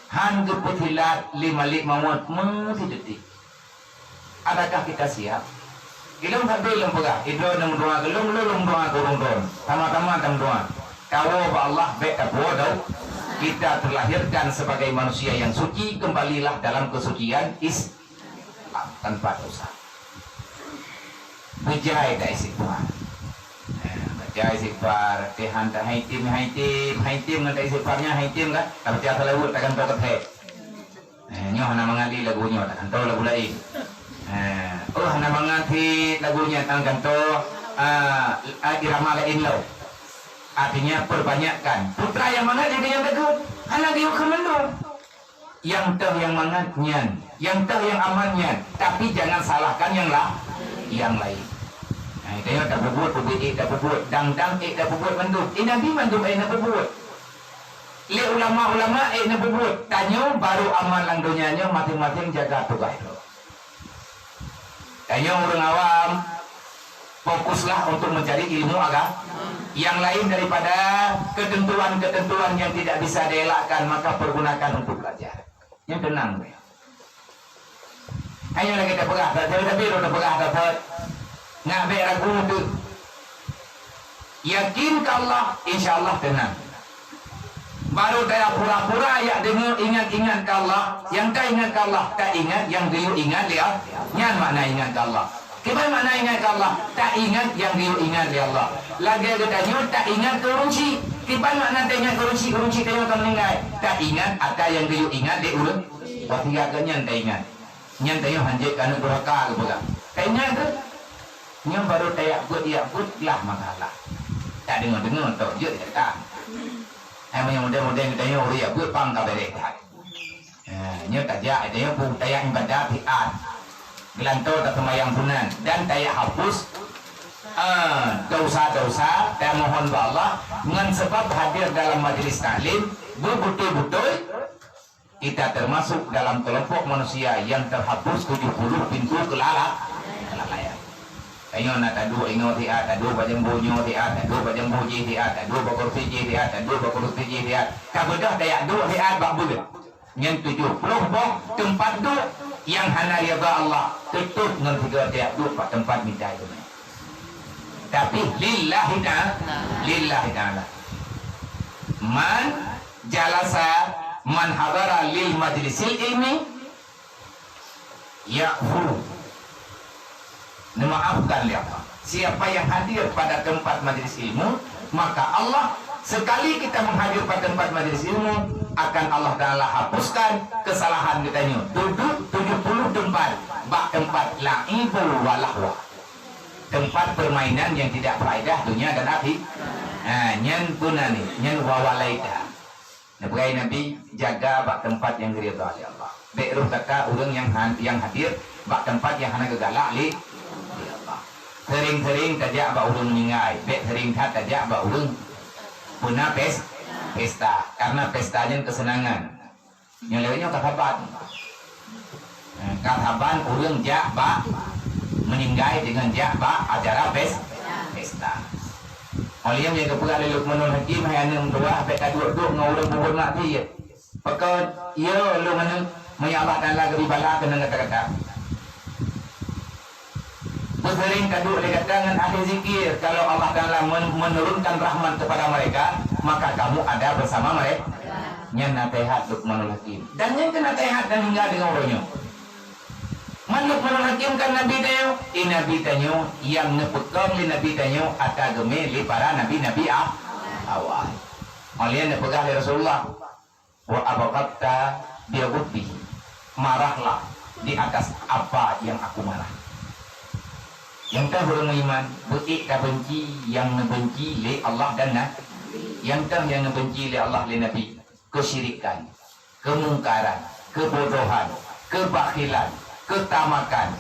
Han geupeusilat lé malik maut meusidetik. Adakah kita siap? Ilong sabe lom peugah, idroe nyang meudoa keu lôn, lôn meudoa keu ureuëng droen. Sama-sama tameudoa. Tawoe bak Allah, bék tapuwoe dau-. Kita terlahirkan sebagai manusia yang suci, kembalilah dalam kesucian Islam tanpa dosa. Beujai ta istighfar. Eh, beujai istighfar, Tuhan ta hai tim, hai tim, hai tim ngon ta istighfarnya, hai tim kan? Tapi tiap salawat takkan tau keu Eh, nyoe hana mangat lé lagu nyoe, takantoe lagu laén. Eh, oh, hana mangat lé lagu nyoe, takantoe, ah, ah, irama laén lom. Artinya, perbanyakkan. Putra nyang mangat jadi nyang teugét. Hana geuyue keu mandum. Nyang teuh nyang mangat nyan. Nyang teuh nyang aman nyan. Tapi jangan salahkan nyang la-, nyang laén. Nah, itu nyang tapeubuet, peubuet ék tapeubuet. Dang-dang ék tapeubuet mandum. Eh, Nabi mandum ék tapeubuet. Lé ulama-ulama ék neupeubuet, tanyoe barô aman lam donya nyoe maséng-maséng jaga tugaih droe. Tanyoe ureuëng awam, fokuslah untuk mencari ilmu agama. Yang lain daripada ketentuan-ketentuan yang tidak bisa dielakkan, maka pergunakan untuk belajar. Nyan teunang. Hai nyoe lagée tapeugah, tapi lôn tapeugah, tapi ngat bék ragu teuh. Yakin keu Allah, insya Allah teunang. Barô taya pura-pura jak deungoe ingat-ingat keu Allah, nyang taingat keu Allah, taingat nyang geuyue ingat lé Allah. Nyan makna ingat keu Allah. Kiban makna ingat keu Allah? Taingat nyang geuyue ingat lé Allah. Lagée geutanyoe taingat keu ureuëng chik. Kiban makna taingat keu ureuëng chik, ureuëng chik tanyoe ka meuninggai? Taingat ata nyang geuyue ingat lé ureuëng. Wasiat geuh nyan taingat. Nyan tanyoe hanjeuet keu aneuëk durhaka geupeugah. Taingat kheueh? Nyan barô tajak beuet, jak beuet lah masalah. Tadeungoe-deungoe tok jeuet gata. Hai meunyoe model-model geutanyoe ureuëng jak beuet pang ka beureh that. Ha, nyoe tajak, nyoe pun tajak ibadat siat. Geulantoe taseumayang sunat dan tajak hapus, eh, dosa-dosa, tamohon bak Allah ngon sabab hadir dalam majlis taklim, beubeutôi-beutôi kita termasuk dalam kelompok manusia yang terhapus tujuh puluh pintu kelala-, kelalaian. Tanyoe na taduek ingoe siat, taduek bak jambo nyoe siat, taduek bak jambo jih siat, taduek bak kursi jih siat, taduek bak kursi jih siat. Ka beudôh tajak duek siat bak beuet. Nyan tujoh ploh boh teumpat duek nyang hana ridha Allah, teutôb ngon sigoe tajak duek bak teumpat mita keunoe. Tapi lillahi ta'ala, lillahi ta'ala. Man jalasa, man hadara lil majlisil ilmi, ya'fu. Neumaafkan lé Allah. Siapa yang hadir pada tempat majlis ilmu, maka Allah, sekali kita menghadir pada tempat majlis ilmu, akan Allah Ta'ala hapuskan kesalahan geutanyoe. Duduek tujoh puluh teumpat, bak teumpat la'ibu wa lahwa. Teumpat permainan yang tidak faedah dunia dan akhi-, ha, nyan pun nyan, nyan wa walaita. Neupeugah Nabi, jaga bak teumpat nyang geuridha lé Allah. Bék roh gata ureuëng nyang han-, nyang hadir bak teumpat nyang hana geugalak lé, lé Allah. Seuring-seuring tajak bak ureuëng meuninggai, bék seuring that tajak bak ureuëng peuna pes-, pesta, karena pesta nyan keuseunangan. Nyoe lewat nyoe ka saban. Eh, ka saban ureuëng jak bak meuninggai deungon jak bak acara pes-, pesta. Óh lheueh nyan geupeugah lé Luqmanul Hakim, "Hai aneuëk meutuwah, bék taduek-duek ngon ureuëng peubuet maksiet." Pakon, "Yo, lôn aneuëk, meunyoe Allah Taala geubri bala keunan gata-gata. Beuseuring taduek lé gata ngon ahli zikir, kalau Allah Taala men-, menurunkan rahmat kepada mereka, maka kamu ada bersama mereka." Nyan naseuhat Luqmanul Hakim. Dan nyan keuh naseuhat dan hingga deungon uroe nyoe. Man Luqmanul Kiban Nabi tanyoe, eh, Nabi tanyoe nyang neupeukong lé Nabi tanyoe ata geumé lé para nabi-nabi a-, awai. Óh lheueh neupeugah lé Rasulullah, "Wa abghadta bi ghadbi." Marahlah di atas apa yang aku marah. Nyang ka ureuëng meuiman, beuék tabenci nyang neubenci lé Allah dan Nabi. Nyang ka nyang neubenci lé Allah lé Nabi, keusyirikan, keumungkaran, keubodohan, keubakhilan, keutamakan,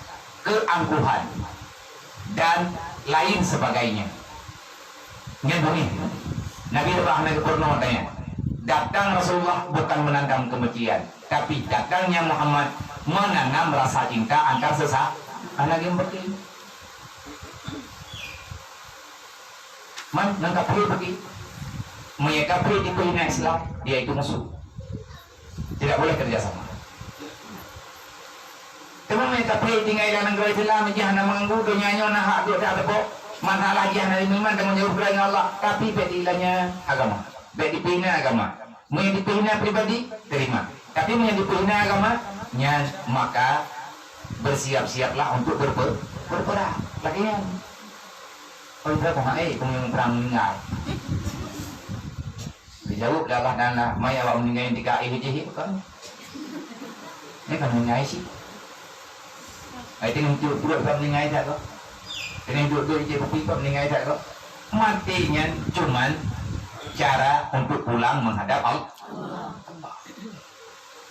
keuangkuhan, dan lain sebagainya. Nyan bunyi Nabi Ibrahim hana geupeurunoe tanyoe. Datang Rasulullah bukan menanam kebencian, tapi datangnya Muhammad menanam rasa cinta antar sesa-, hana geumeubeutôi. Man, ngon kafé bagi. Meunyoe kafé dipeuhina Islam, dia itu musuh. Tidak boleh kerja sama. Teuma meunyoe kafé tinggai lam nanggroe Islam, jih hana meuganggu, donya nyoe na hak duek that teupeue. Masalah jih hana iman, tanggung jaweueb ngon Allah, tapi bék diilanya agama. Bék dipeuhina agama. Meunyoe dipeuhina pribadi, terima. Tapi meunyoe dipeuhina agama, nyan maka bersiap-siaplah untuk berpe-, berperang. Lagée nyan. Oh, itu aku hai, kung yang perang meninggal. Dijawab dah Allah dan lah, "Mai awak meninggal yang tiga air jih, bukan? Ini kan meninggal sih." Ai teuh untuk perut kau meninggal tak kau? Teuh untuk duit je kopi kau meninggal tak kau? Mati nyan cuman cara untuk pulang menghadap Allah.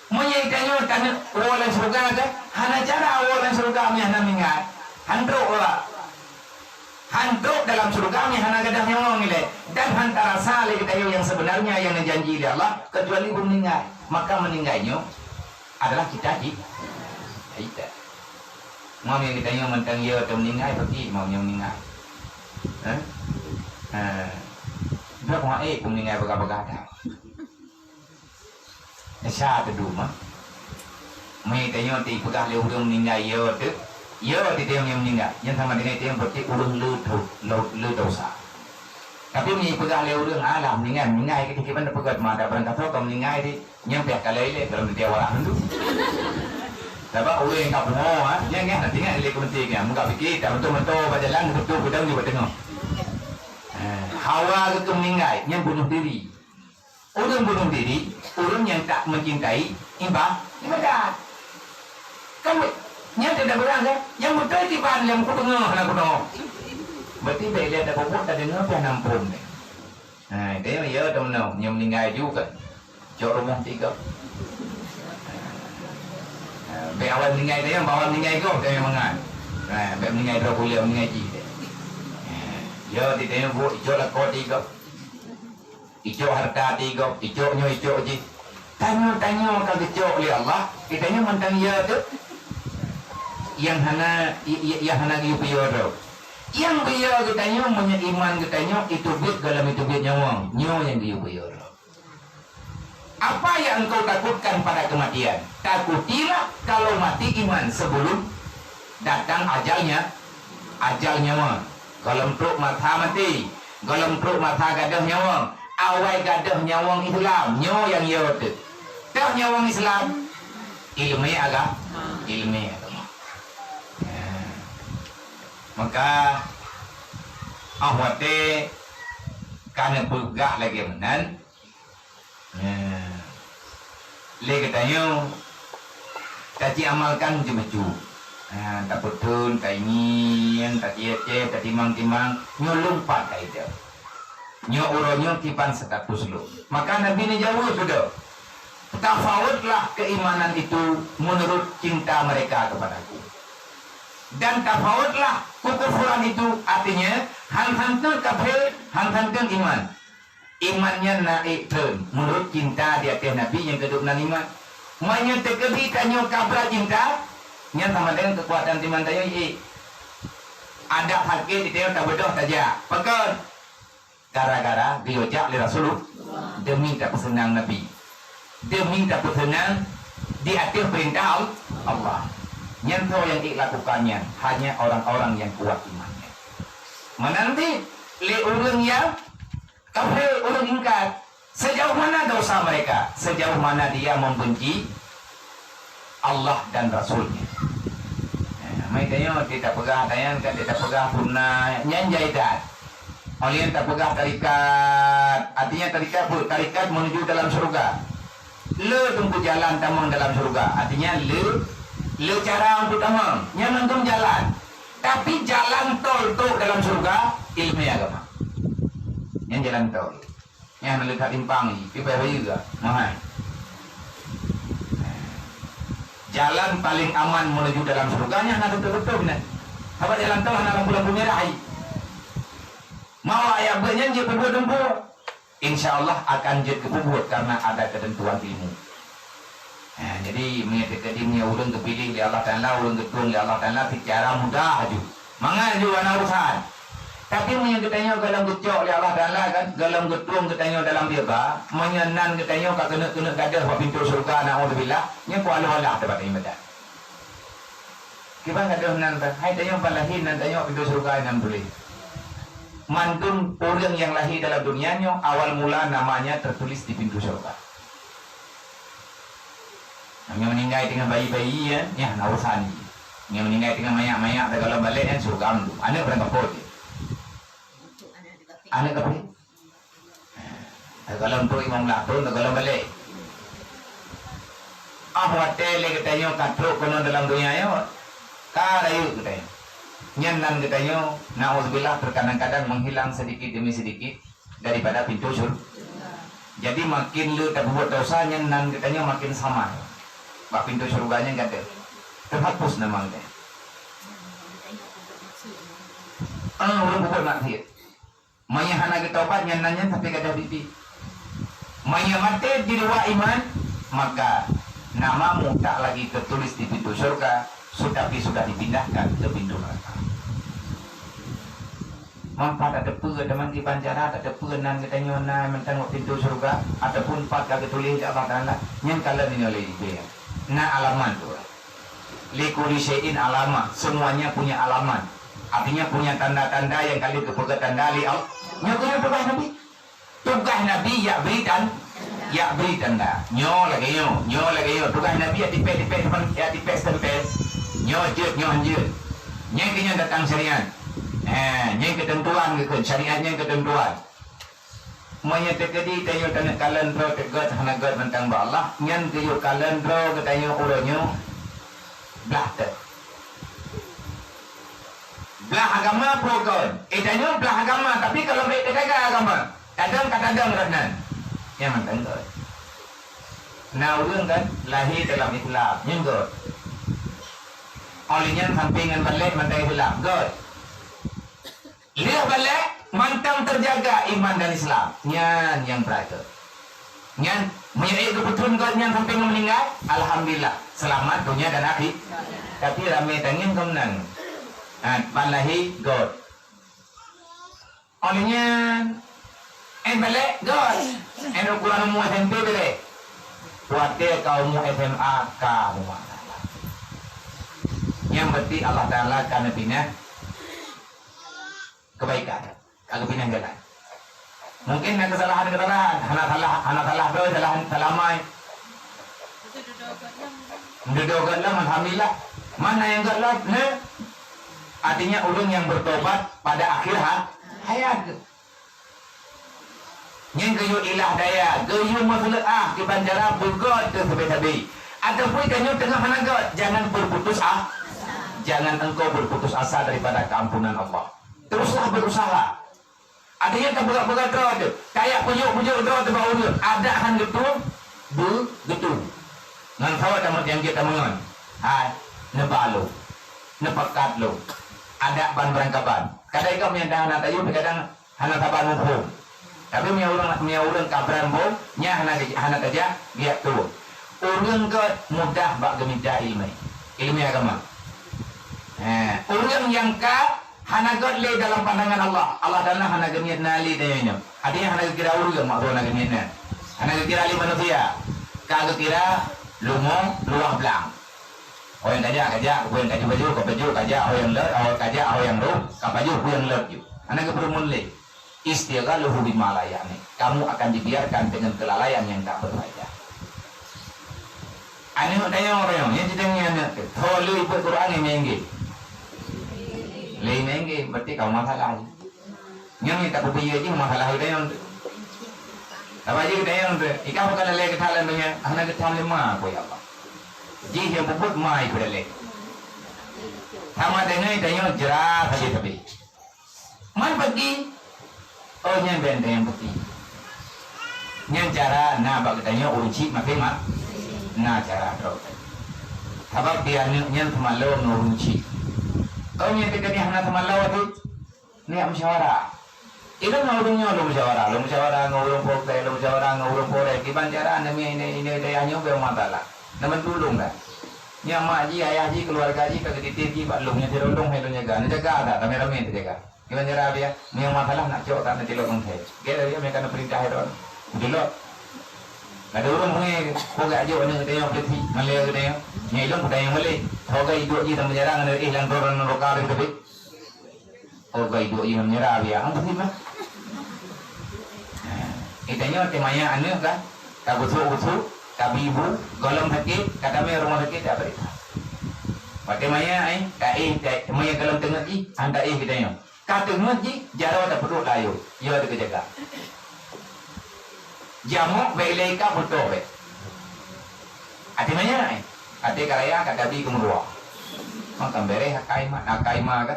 Meunyoe tanyoe taneuk woe lam syeuruga kan, hana cara woe lam syeuruga meunyoe hana meuninggai. Hantrok lah. Hantrok dalam syeuruga meunyoe hana gadôh nyawöng ilée. Dan hana tarasa lé geutanyoe nyang sebenarnya nyang neujanji lé Allah, kecuali beumeuninggai. Maka meuninggai nyoe adalah cita-ci-, cita-cita. Meunyoe geutanyoe mantong yo teuh meuninggai, pasti meunyoe meuninggai. Hah? Ha. Dak mau eh meuninggai bagah-bagah dah. Desya teuduma. Meutanyoe teupeugah lé ureuëng meuninggai yo teuh, yo teuh nyang meuninggai. Nyan sama dengan teuh berarti ureuëng le do-, lo-, le dosa. Tapi meupeugah lé ureuëng, "Alah, meuninggai, meuninggai," keu kiban peugah mata barang kata kau meuninggai di, nyang pih kalai lé dalam dia warak tu. Sabab ureuëng nyang ka pungo, ha, nyang ngeh hati ngeh lé keumenti kan. Muka fikir, tak betul-betul bajalan, betul gudang di batengah. Eh, hawa geutu meuninggai, nyang bunuh diri. Ureuëng bunuh diri, ureuëng nyang tak mencintai iba-, ibadat. Kan be-, nyan tidak berang kan? Nyang beutôi tiban nyang kudeungoe hana kudeungoe. Berarti bèk lihat dah bobot dah deungoe pih nampung deh. Ha, dia ya dah menang, nyang meuninggai juga. Cok rumoh tiga. Ha, bèk awai meuninggai dia, bak awai meuninggai kau dia mangat. Ha, bèk meuninggai dua kuliah meuninggai ji deh. Ha, ya di dia bu, cok lakoe tiga. Icok hareuta tigop, icok nyoe, icok jih. Tanyoe-tanyoe ka geucok lé Allah, geutanyoe mantong ya teuh. Nyang hana, i-, i-, nyang hana geuyue peuyodroe. Nyang beuya geutanyoe meunyoe iman geutanyoe iteubiet goh lom iteubiet nyawöng, nyoe nyang geuyue peuyodroe. Apa yang engkau takutkan pada kematian? Takutilah kalau mati iman sebelum datang ajalnya, ajal nyawa. Goh lom trok masa maté, goh lom trok masa gadôh nyawöng, awai gadôh nyawöng Islam, nyoe nyang yo teuh. Teuh nyawöng Islam, ileumèe aga-, ileumèe agama. Nah, maka, ah, watèe ka neupeugah lagèe meunan, Nah, lé geutanyoe taci amalkan bacut-bacut. Nah, tapeutheun, taingieng, tacié-cié, tatimang-timang, nyoe lôn pat kaidah. Nyoe uroe nyoe kiban status lôn. Maka Nabi neujaweueb keudroe, "Tafawutlah keimanan itu menurut cinta mereka kepadaku. Dan tafawutlah kekufuran itu," artinya, han-han teuk kafé, han-han teuk iman. Iman nyan naék treun meunurot cinta di ateueh Nabi nyang keuduek nan iman. Meunyoe teukeudi tanyoe ka brat cinta, nyan sama dengan keukuatan iman tanyoe ék. Adak sakét di tanyoe tabeudôh tajak. Pakon? Gara-gara geuyue jak lé Rasulullah demi tapeuseunang Nabi, demi tapeuseunang di ateueh peurintah Al-, Allah. Nyan soe nyang ék lakukan nyan? Hanya orang-orang nyang kuat imannya. Meunan cit lé ureuëng nyang kafé, ureuëng ingkar, sejauh mana dosa mereka? Sejauh mana dia membenci Allah dan Rasul-Nya. Eh, mai Tanyoe, tapeugah tanyan kan, tapeugah puna nyan jai that. Oleh nyan tapeugah tarikat, artinya tarikat, tarikat menuju dalam syurga. Le teungku jalan tamong dalam syurga, artinya le, le cara untuk tamong. Nyan mantong jalan. Tapi jalan tol trok dalam syurga, ilmu agama. Nyan jalan tol. Nyan le that timpang, ipai bayeue ga, mahai. Jalan paling aman menuju dalam syurga nyan hana beutôi-beutôi nyan. Sabab jalan tol hana lampu-lampu merah ai. Mau ayat beuet nyan jeuet peubuet teungku. Insya Allah akan jeuet geupeubuet karena ada ketentuan ilmu. Ha, jadi meunyoe teuka di meunyoe ureuëng geupiléh lé Allah Taala, ureuëng geutueng lé Allah Taala secara mudah aju. Mangat aju hana urusan. Tapi meunyoe geutanyoe gohlom geucok lé Allah Taala kan, gohlom geutueng geutanyoe dalam riba, meunyoe nan geutanyoe ka keuneuk-keuneuk gadôh bak pintoe syeuruga, naudzubillah, nyoe kualoh Allah teubat ibadat. Kiban gadôh nan, hai tanyoe ban lahé nan tanyoe pintoe syeuruga nan tuléh. Mandum ureuëng nyang lahé dalam dunia nyoe awal mula namanya tertulis di pintoe syeuruga. Nyang meuninggai teungoh bayi-bayi, ya, nyah na urusan jih. Nyang meuninggai teungoh manyak-manyak, takalon balek, ya, syeuruga mandum. Aneuk barang gapo jih? Aneuk gapo? Takalon trok limong blaih thon, takalon balek. Ah, watée lé geutanyoe ka trok keunoe dalam dunia nyoe, ka rayeuk geutanyoe. Nyan nan geutanyoe, naudzubillah, terkadang-kadang menghilang sedikit demi sedikit daripada pintoe syur-, jadi makin le tapeubuet dosa, nyan nan geutanyoe makin samai. Bak pintoe syeuruga nyan gadôh. Teuhapus nama geutanyoe. Ah, ureuëng peubuet maksiat. Meunyoe hana geutobat, nyan nan nyan sampai gadôh bibi. Meunyoe maté di luwa iman, maka namamu tak lagi tertulis di pintoe syeuruga, tapi sudah dipindahkan ke pintoe neraka. Mangka tateupeue teuma kiban cara tateupeue nan geutanyoe na mantong bak pintoe syeuruga ataupun pat ka geutuléh lé Allah Taala, nyan kalon nyoe lé ié. Na alamat tu. Likulli syai'in alamah, semuanya punya alamat. Artinya punya tanda-tanda yang kali geupeugah tanda lé Allah. Nyoe keuh peugah Nabi. Tugaih Nabi yak bri tan-, yak bri tanda. Nyoe lagée nyoe, nyoe lagée nyoe. Tugaih Nabi yak tipék-tipék depan, yak tipék stempel. Nyoe jeuet, nyoe hanjeuet. Nyan keuh nyan datang syariat. Eh, nyan keutentuan geukheun, syariat nyan keutentuan. Meunyoe teukeudi tanyoe taneuk kalon droe teuh gét hana gét mantong bak Allah, nyan geuyue kalon droe geutanyoe uroe nyoe blah teuh. Blah agama peue kon? Eh, tanyoe blah agama, tapi kalau baik teugaga agama, tadong ka tadong roh nan. Nyang mantong gét. Na ureuëng kan lahé dalam Islam, nyan gét. Oleh nyan sampai ngon balek mantong Islam, gét. Lheueh balek, mantong teujaga iman dan Islam. Nyan nyang brat. Nyan, meunyoe geupeutrön gét nyan sampai ngon meuninggai, alhamdulillah, seulamat donya dan akhi-, tapi ramé tangieng geuh meunan. Ha, ban lahé gét. Óh lheueh nyan, eh, balek gét. Eh, ukuran umu S M P balek. Watée ka umu S M A ka umu masalah. Nyang berarti Allah Taala ka neupinah kebaikan, ka geupinah jalan. Mungkin na keusalahan-keusalahan, hana salah, hana salah droe, salah, salah mai. Meududoe gét lom, alhamdulillah. Mana nyang gét lom? Nah, artinya ureuëng nyang bertobat pada akhir ha-, hayat. Nyan geuyue ilah daya, geuyue meuseuleuah kiban cara beugét keu sabe-sabe. Ataupun tanyoe teungoh hana gét, jangan berputus ah-, jangan engkau berputus asa daripada keampunan Allah. Teruslah berusaha. Artinya tapeugah-peugah droe teuh, tajak peujok-peujok droe teuh bak ureuëng, adak han geutueng, beu-, geutueng. Ngon saboh tamot nyang jeuet tameungon. Hai, neuba lôn, neupakat lôn. Adak ban beurangkaban. Kadang ikam nyang dah na tayue, kadang hana saban muphom. Tapi meunyoe ureuëng, meunyoe ureuëng ka bran bom, nyan hana, hana tajak, geujak tueng. Ureuëng gét mudah bak geumita iéleumé, iéleumé agama. Hé, ureuëng nyang ka hana gét lé dalam pandangan Allah, Allah Taala hana geuniet na lé tanyoe nyoe. Artinya hana geukira ureuëng, maksud hana geuniet na. Hana geukira lé manusia. Ka geukira lumo luwah blang. Ho nyang kajak, kajak, ho nyang kaju-kaju, ka pajôh, kajak, ho nyang lôt, ho kajak, ho nyang rhom, ka pajôh, ho nyang lôt ju. Hana geupeureumeun lé. Istighaluhu bima la ya'ni. Kamu akan dibiarkan dengan kelalaian yang tak berfaedah. Aneuk tanyoe, tanyoe, nyang jitanyong aneuk teuh. Ho lheueh ipeuet Quran nyang inggil. Berarti kamu masalah. Nyoe ni tak kupiyeu jih masalah geutanyoe. Apa jih geutanyoe tu? Ikah bukan leleh geutanyoe donya, hana geutanyoe lima, ko ya Allah. Jih nyang peubuet mai peureulée. Sama deungon tanyoe jra sabe-sabe. Man peuki, oh, nyan benteng peuki. Nyan cara na bak geutanyoe ureuëng chik maté mak, na cara droe. Sabab di aneuëk nyan teumalo ngon ureuëng chik. Oh, nyan teuka hana teumalo tu. Niyak musyawarah. Ilôn ngon ureuëng nyoe lôn musyawarah, lôn musyawarah ngon ureuëng Polsek, lôn musyawarah ngon ureuëng Polres. Kiban cara neumi ini, ini daya nyoe beu masalah. Neumeu tulông dah. Nyak mak jih, ayah jih, keuluwarga jih ka geutitip jih bak lôn, nyoe sidroe lôn hai lôn jaga. Neujaga that, ramé-ramé teujaga. Kiban cara biya, meunyoe masalah nak cok that neutilok ngon hai. Gét dah biya, meunyoe ka neupeurintah hai droe. Tilok. Kada ureuëng beungéh, ko gak jok aneuëk geutanyoe peuleuti, malée geutanyoe. Nyak ilôn geutanyoe malée. Ho gak idok jih dalam penjara ngon eh lam droe ngon roka teubiet. Oh, geuduek ié meunyeurah biya, hana seutimah. Geutanyoe teumaya aneuëk ka, ka gusuk-gusuk, ka bi bu, gohlom sakét, ka tamé rumoh sakét, ka bri. Watée maya, eh, ka éh, ka maya gohlom teungeut jih, hana éh geutanyoe. Ka teungeut jih, jaroe tapeuduek layô, yo teuka jaga. Jamok bèk ilée ka beutoh bèk. Até maya, eh, até ka raya ka tabi keu meurua. Maka bereh akai ma, akai ma ka.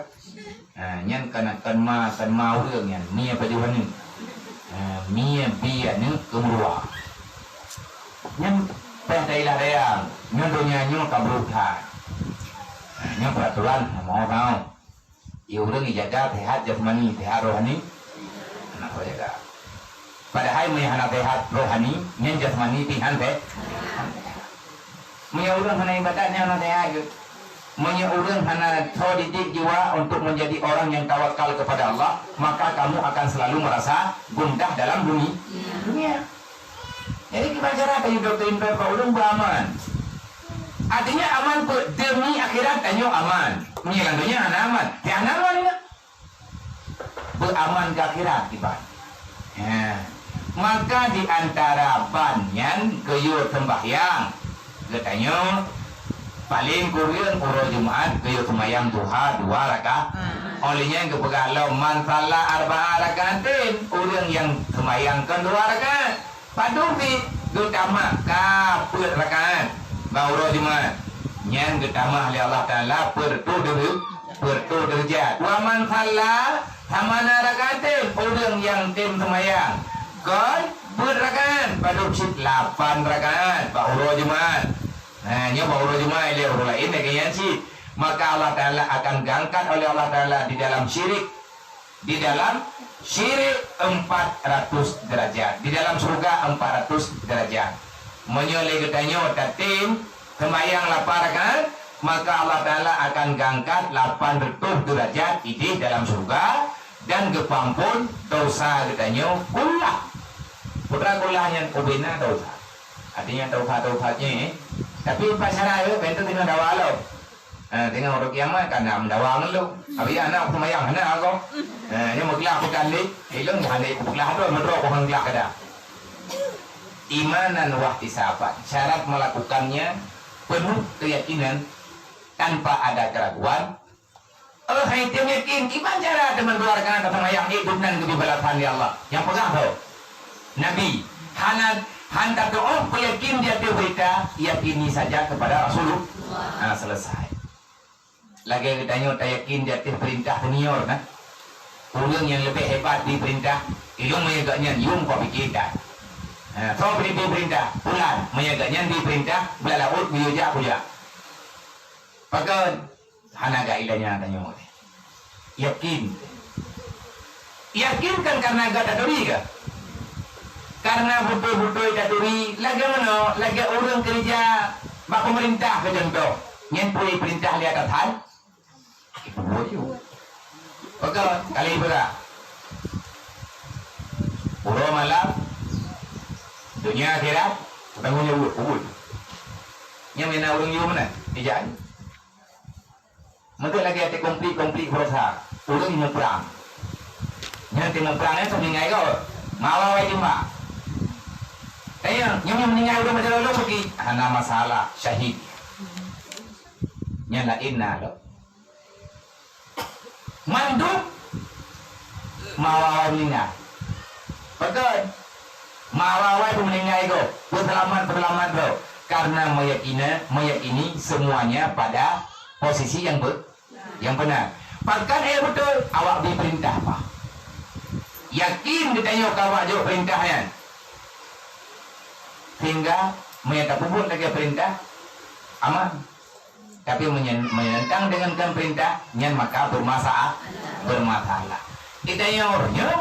Ha, nyan kana kan ma, kan ma ureuëng nyan, mie pajoh aneuëk. Ha, mie bi aneuëk keu meurua. Nyan peh dailah dayang, nyoe donya nyoe ka brok that. Ha, nyoe peraturan, mau tahu. Di ureuëng ijaga sehat jasmani, sehat rohani, hana soe jaga. Padahai meunyoe hana sehat rohani, nyan jasmani pih han se-, Meunyoe ureuëng hana ibadat, nyan hana sehat geuh. Meunyoe ureuëng hana soe didik jiwa untuk menjadi orang yang tawakal kepada Allah, maka kamu akan selalu merasa gundah dalam duni-, dunia. Jadi, kiban cara ka yue dokto indot bak ureuëng beuaman. Artinya aman pe-, demi akhirat tanyoe aman. Meunyoe lam donya hana aman, ya hana aman ingat. Beuaman keu akhirat kiban. Ha. Maka di antara ban nyan geuyue seumbahyang. Geutanyoe paléng kureueng uroe Jumat geuyue seumayang duha dua rakaat. Óh lheueh nyan geupeugah lom, "Man shalla arba'a raka'atin," ureuëng nyang seumayang kon dua rakaat. Padub pih geutamah ka peuet rakaat bak uroe Jumat. Nyan geutamah lé Allah Taala peuet reutôh deure-, peuet reutôh deurajat. Wa man shalla tsamana raka'atin, ureuëng nyang tem seumayang kon peuet rakaat, padub cit lapan rakaat bak uroe Jumat. Nah, nyoe bak uroe Jumat, lé uroe laén lagée nyan cit. Maka Allah Taala akan geuangkat oleh Allah Taala di dalam syirik. Di dalam syirik empat ratus derajat, di dalam syurga empat ratus derajat. Meunyoe lé geutanyoe tatem seumayang lapan rakaat, maka Allah Taala akan geuangkat lapan reutôh derajat idéh dalam syurga dan geupeuampon dosa geutanyoe kullah. Peue teuma kullah nyan? Ubena dosa. Artinya dosa-dosa nyan, eh. Tapi pat cara, eh, pintoe teungoh dawa lom. Eh, teungoh uroe kiamat ka na meudawa ngon lôn. Tapi aneuk seumayang hana agoe. Eh, nyoe meuglah bukan lé. Ilôn hana meuglah tu, meudroe bukan glah kada. Imanan wahtisaban. Syarat melakukannya penuh keyakinan tanpa ada keraguan. Oh, hai tem yakin, kiban cara teuma dua rakaat taseumayang, eh, gobnyan geubri balasan lé Allah. Nyang peugah tu Nabi, hana, han tatu'oh peuyakin di ateueh beurita, yakini saja kepada Rasulullah. Ha, selesai. Lagée geutanyoe tayakin di ateueh peurintah senior, nah. Ureuëng nyang leubeh hebat di peurintah, ilôn meunyoe gobnyan yum kok pike that. Ha, soe bri di peurintah? Pulan, meunyoe gobnyan di peurintah, blah laôt geuyue jak kujak. Pakon? Hana gak ilanya tanyoe. Yakin. Yakin kan karena gak taturi ka? Karena beutôi-beutôi taturi, lagée meunoe, lagée ureuëng keureuja bak peumeurintah keu contoh. Nyan peue peurintah lé atasan? Ibu ju. Peugah, kali peugah. Uroe malam, dunia akhirat, tanggong jaweueb, ubit. Nyang mina ureuëng yum na, ijak. Meuteuk lagée até konflik-konflik beurasa, ureuëng muprang. Nyang ti muprang nyan soe meuninggai goe, mawa wai timbak. Tanyong, nyoe meuninggai ureuëng macam lolo bagi, hana masalah, syahid. Nyan laén na lom. Mandum meuawai-awai meuninggai. Beutôi. Meuawai-awai pun meuninggai gob. Peuseulamat-peuseulamat gob. Karena meyakini, meyakini semuanya pada posisi yang be-, yang benar. Pakon ék beutôi, awak bri peurintah paih. Yakin geutanyoe ka awak jok peurintah nyan. Sehingga meunyoe tapeubuet lagée peurintah, aman. Tapi meunyan-, meunentang deungon kheun peurintah, nyan maka beurmasa-, beurmasalah. Di tanyoe uroe nyoe,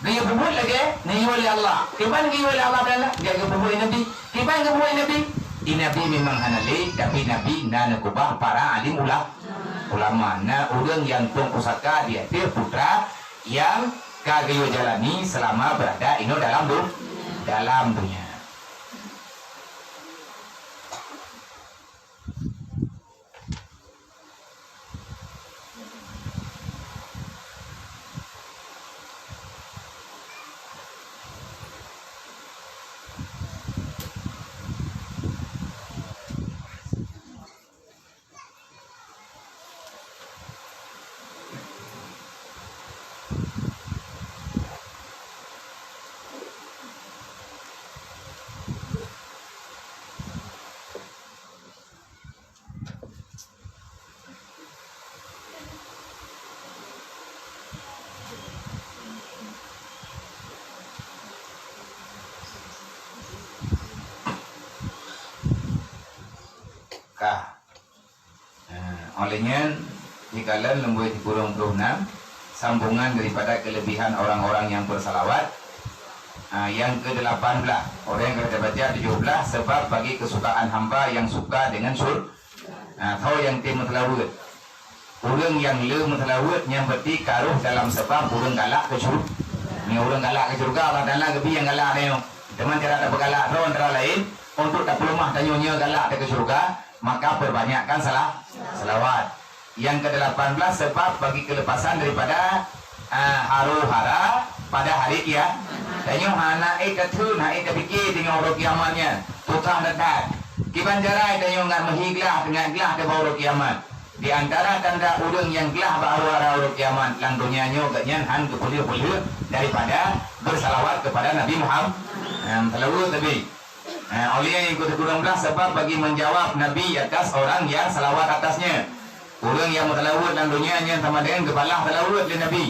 geuyue peubuet lagée neuyue lé Allah. Kiban geuyue lé Allah Taala, geuyue peubuet Nabi. Kiban geubuet Nabi? Di Nabi memang hana lé, tapi Nabi na neukeubah para alim ula-, ulama. Na ureuëng nyang tueng pusaka di ateueh putra nyang ka geuyue jalani seulama beurada inoe dalam du-, dalam donya. Ka. Eh, óh lheueh nyan, dikalon lembué sikureueng ploh nam, sambungan daripada kelebihan orang-orang yang bersalawat. Ah, yang kedelapan belas, orang yang kita baca tujuh belas, sebab bagi kesukaan hamba yang suka dengan sur-, ah, tho nyang tem meuseulaweuet. Ureuëng nyang le meuseulaweuet nyan berarti ka rhoh dalam sabab ureuëng galak keu syur-, nyoe ureuëng galak keu syeuruga, Allah Taala geubri nyang galak nyoe. Teuma cara tapeugalak droe antara laén, untuk tapeuleumah tanyoe nyoe galak keu syeuruga, maka perbanyakkan salah, salawat. Yang kedelapan belas, sebab bagi kelepasan daripada, ah, huru-hara pada hari kia-, tanyoe hana ék tatheun, hana ék tapike deungon uroe kiamat nyan. Susah that-that. Kiban cara tanyoe ngat meuhi glah, ngat glah teubak uroe kiamat. Di antara tanda ureuëng nyang glah bak huru-hara uroe kiamat lam donya nyoe, gobnyan hán geupeuleueh-peuleueh daripada bersalawat kepada Nabi Muhammad. Nah, salawat Nabi. Nah, oleh yang ikut kurang belah sebab bagi menjawab Nabi atas orang yang salawat atasnya. Ureuëng nyang meusalawat lam donya nyan sama dengan geubalah salawat lé Nabi.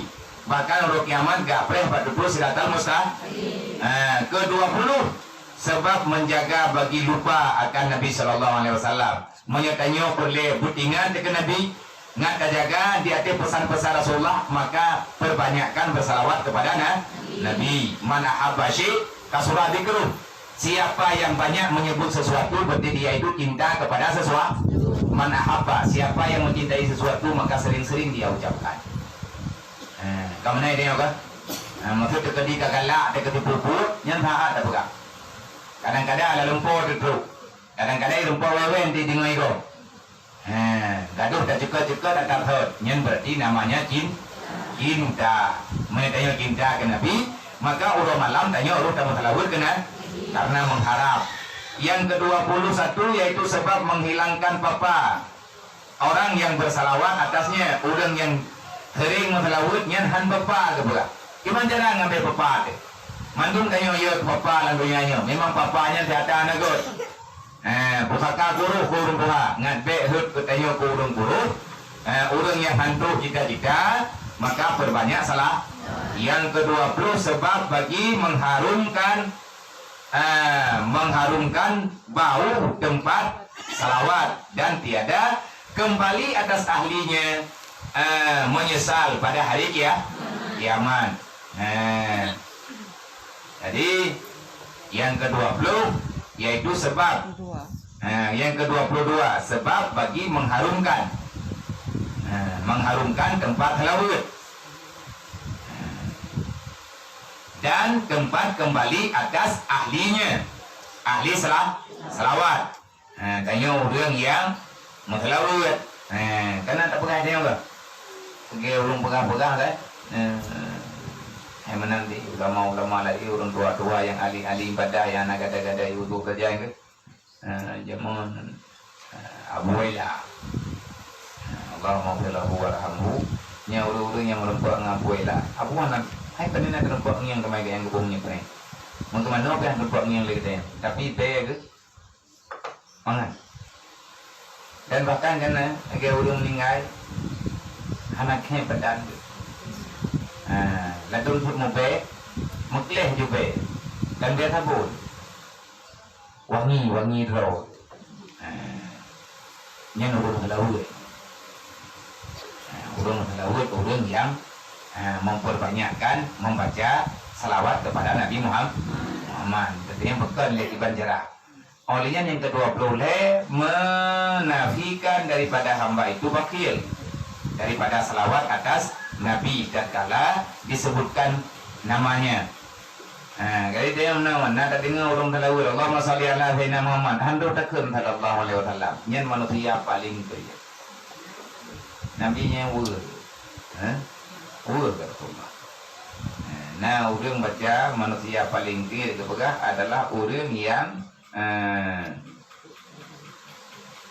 Bahkan uroe kiamat geupreh bak tutoe Siratal Mustaqim. Nah, kedua puluh, sebab menjaga bagi lupa akan Nabi sallallahu alaihi wasallam. Meunyoe tanyoe peureulée beutingat keu Nabi, ngat tajaga di ateueh pesan-pesan Rasulullah, maka perbanyakkan bersalawat kepada Na-, Nabi. Man ahabba syai' kasura dzikruh. Siapa yang banyak menyebut sesuatu, berarti dia itu cinta kepada sesuatu. Man ahabba, siapa yang mencintai sesuatu, maka sering-sering dia ucapkan. Eh, ka meunan dia apa? Eh, maksud teukeudi ka galak, teukeudi pupuk, nyan saat tapeugah. Kadang-kadang lam lumpoe teutrok. Kadang-kadang lumpoe wewen di deungoe igoe. Ha, gadoh taceukeut-ceukeut ata thot. Nyan berarti namanya cin-, cinta. Meunyoe tanyoe cinta keu Nabi, maka uroe malam tanyoe rhoh tameusalawat keu Na-, karena mengharap. Yang kedua puluh satu, yaitu sebab menghilangkan papa orang yang bersalawat atasnya. Ureuëng nyang sering meusalawat nyan hán papa geupeugah. Kiban cara ngabée papa teuh? Mandum tanyoe yue papa lam donya nyoe. Memang papa nyan teuh ata na göt. Eh, pusaka keu ureuëng, keu ureuëng tuha, ngat bék heuet keu tanyoe keu ureuëng keu ureuëng. Eh, ureuëng nyang hán troh cita-cita, maka perbanyak salah. Yang kedua puluh, sebab bagi mengharumkan, eh, mengharumkan bau tempat salawat dan tiada kembali atas ahlinya, eh, menyesal pada hari kia-, kiamat. Eh, jadi, yang kedua puluh, yaitu sebab. Dua. Eh, yang kedua puluh dua, sebab bagi mengharumkan. Eh, mengharumkan tempat salawat. Dan tempat kembali atas ahlinya. Ahli sela-, salawat. Ha, tanyoe ureuëng nyang meuseulaweuet. Ha, kana tapeugah tanyoe kah? Lagée ureuëng peugah-peugah kan? Ha, hai meunan di ulama-ulama laén, ureuëng tuha-tuha nyang ahli-ahli ibadah nyang na gada-gada udhu saja ke? Ha, jameun, ha, Abu Waila. Ha, Allahumma ghfir lahu warhamhu. Nyan ureuëng-ureuëng nyang meureumpok ngon Abu Ela. Abu Ela, hai pane na teureumpok ngieng teuma nyang geubong nyoe pane. Meukeumanoe pih teureumpok ngieng lé geutanyoe. Tapi bèe geuh mangat. Dan bahkan kan, eh, lagèe ureuëng meuninggai hana khém badan geuh. Ha, ladôm peuet mubèe, meukleh jubèe. Dan bèe sabon. Wangi, wangi droe. Ha. Nyan ureuëng seulaweuet. Ha, ureuëng seulaweuet, ureuëng nyang, ha, memperbanyakkan membaca salawat kepada Nabi Muham-, Muhammad. Teuntèe bukon lé iban jarak. Oleh nyan nyang keudua ploh lhèe, menafikan daripada hamba itu bakhil daripada salawat atas Nabi tatkala disebutkan namanya. Ha, jadi dia meunan, na tadeungoe ureuëng seulaweuet, "Allahumma shalli ala sayyidina Muhammad." Han troh takheun sallallahu alaihi wasallam. Nyan manusia paling kaya. Nabi nyan weueh. Ha? Weueh kata Allah. Ha, na ureuëng baca manusia paling kaya geupeugah adalah ureuëng nyang, eh,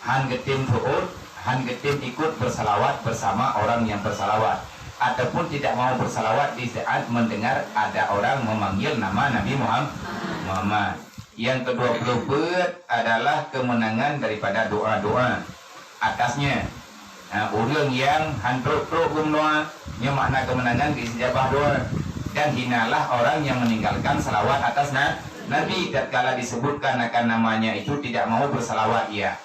han geutem seuôt, han geutem ikut bersalawat bersama orang yang bersalawat, ataupun tidak mau bersalawat di saat mendengar ada orang memanggil nama Nabi Muham-, Muhammad. Yang kedua puluh peuet adalah kemenangan daripada doa-doa atasnya. Ha, ureuëng nyang han trok-trok geumeudoa, nyoe makna kemenangan geusijabah doa. Dan hinalah orang yang meninggalkan salawat atas na-, Nabi tatkala disebutkan akan namanya itu tidak mau bersalawat ia.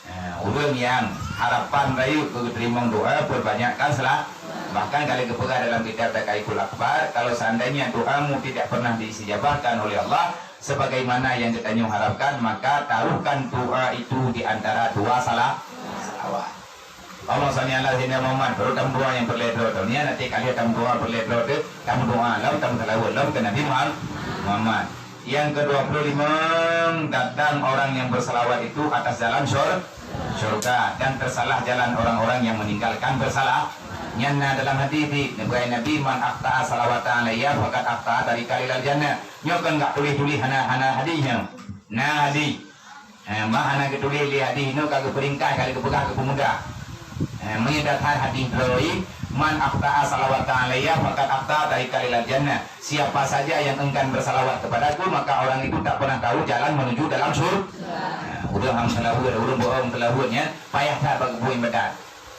Ha, ureuëng nyang harapan rayeuk keu geuteurimong doa, perbanyakkan sela-, bahkan ka lheueh geupeugah dalam kitab Daqaiqul Akbar, kalau seandainya doamu tidak pernah diijabahkan oleh Allah sebagaimana yang geutanyoe harapkan, maka taruhkan doa itu di antara dua sala-, salawat. Allahumma shalli ala sayyidina Muhammad, baru tameudoa nyang peureulèe droe teuh. Nyan até kali tameudoa peureulèe droe teuh, tameudoa lom, tameusalawat lom keu Nabi Muham-, Muhammad. Yang kedua puluh lima, datang orang yang bersalawat itu atas jalan syur-, syurga dan tersalah jalan orang-orang yang meninggalkan bersalah. Nyan na dalam hadis di, neupeugah Nabi, "Man aqta'a salawatan alayya faqad aqta'a tariqan ilal jannah." Nyoe kan gak tuléh-tuléh hana, hana hadis nyoe. Na hadis. Eh, mah hana geutuléh lé hadis nyoe ka geupeuringkas, ka geupeugah, geupeumudah. Eh, meunyoe that hadis droe, "Man aqta'a salawatan alayya faqad aqta'a tariqan ilal jannah." Siapa saja yang enggan bersalawat kepadaku, maka orang itu tak pernah tahu jalan menuju dalam syur-, eh, ureuëng han salawat, ureuëng bohong salawat nyan, payah that bak geubuet ibadat.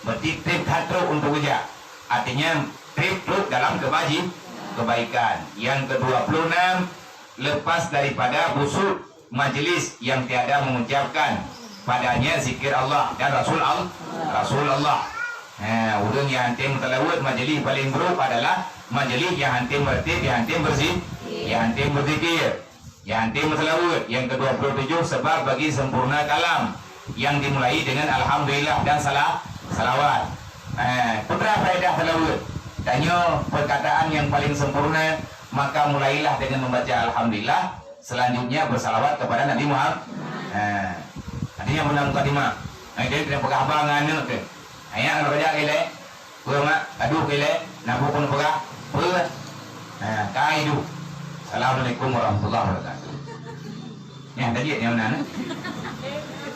Berarti trép that trok untuk geujak. Artinya, trép trok dalam kebaji-, kebaikan. Yang kedua puluh enam, lepas daripada busuk majlis yang tiada mengucapkan padanya zikir Allah dan Rasul Al-, Rasul Allah. Ha, ureuëng nyang hántom meusalawat, majlis paling buruk adalah majlis nyang hántom meureutéb, nyang hántom beurzi-, nyang hántom beuzikir, nyang hántom meusalawat. Yang kedua puluh tujuh, sebab bagi sempurna kalam yang dimulai dengan alhamdulillah dan sala-, salawat. Ha, peue teuma faedah salawat? Tanyoe perkataan yang paling sempurna, maka mulailah dengan membaca alhamdulillah. Selanjutnya bersalawat kepada Nabi Muhammad. Ha. Artinya meunan mukadimah. Ha, dia kena peugah haba ngon aneuk tu. Ayah kena bajak ilée. Peue mak? Aduh ilée. Nabo pun peugah. Peue? Ha, kai du. Assalamualaikum warahmatullahi wabarakatuh. Nyang tadi nyang meunan, eh?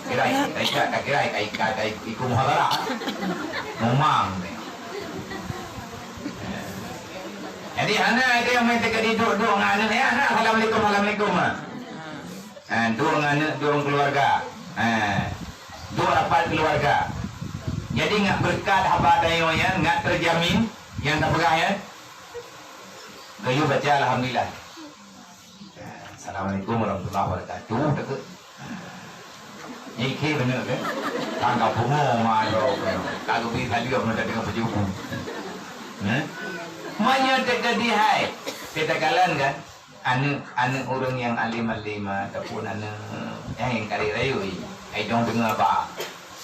Kira, kira, kira, kira, kira, kira, ikut muhadharah. Memang ni. Jadi, hana ada yang main teuka duduk-duduk ngon aneuk, ya, aneuk, "Assalamualaikum, assalamualaikum," ha. Ha, duduk ngon aneuk, duduk ngon keluarga. Ha, duduk rapat keluarga. Jadi, ngat beureukat haba tanyoe nyan, ngat terjamin nyang tapeugah nyan. Geuyue baca alhamdulillah. Assalamualaikum warahmatullahi wabarakatuh. Nyan kheun beuneuh kan? Tangga pungo ma droe kan. Ka geubri saleuem meunan deungon peujubu. Nyan. Meunyoe teukeudi hai, teukalon kan? Aneuk, aneuk ureueng nyang alim-alim ataupun aneuk nyang karek rayeuk, ai dong deungoe ba.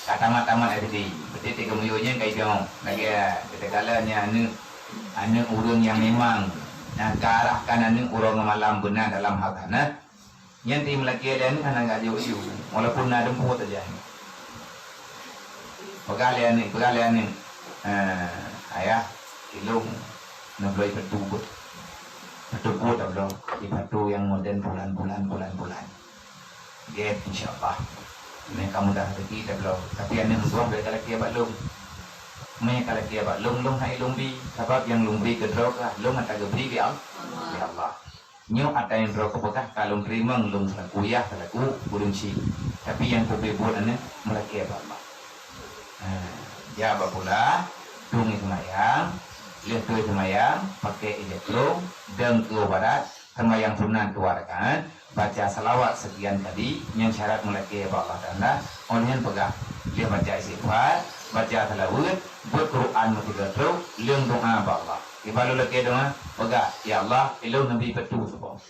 Ka tamat-tamat S D. Berarti tiga minggu nyan ka idong. Lagèe teukalon nyan aneuk, aneuk ureueng nyang memang na ka arahkan aneuk uroe ngon malam beuna dalam hal tanah. Nyan ti meulakèe lé aneuk hana gak aju-aju, walaupun na dempôt saja. Peugah lé aneuk, peugah lé aneuk, "Eh, ayah, ilôn neubloe ipatu buet. Ipatu buet tabloe, ipatu nyang moden bulan, bulan, bulan, bulan." Gèt, insya Allah. Meukamoe mudah rezeki tabloe. Tapi aneuk meutuah bèk talakèe bak lôn. Meunyoe ka lakée bak lôn, lôn hai lôn bi, sabab nyang lôn bi keudroe ka lôn ata geubri lé Allah. Lé Allah. Nyoe ata nyang droe keupeugah ka lôn teurimong lôn seulaku yah seulaku ureuëng syik. Tapi nyang kubi buet aneuëk meulakée bak Allah. Ha, jak bak pula, tueng seumayang, lheueh tueng seumayang, pakai ijak lôn, dong keu barat, seumayang sunat dua rakaat, baca salawat sekian kali, nyang syarat meulakée bak Allah Taala, oh nyan peugah, lheueh baca istighfar, baca salawat, buet Quran meusigoe trok, lheueh doa bak Allah. Ibalu lakée doa, peugah, "Ya Allah, ilôn neubi petu saboh."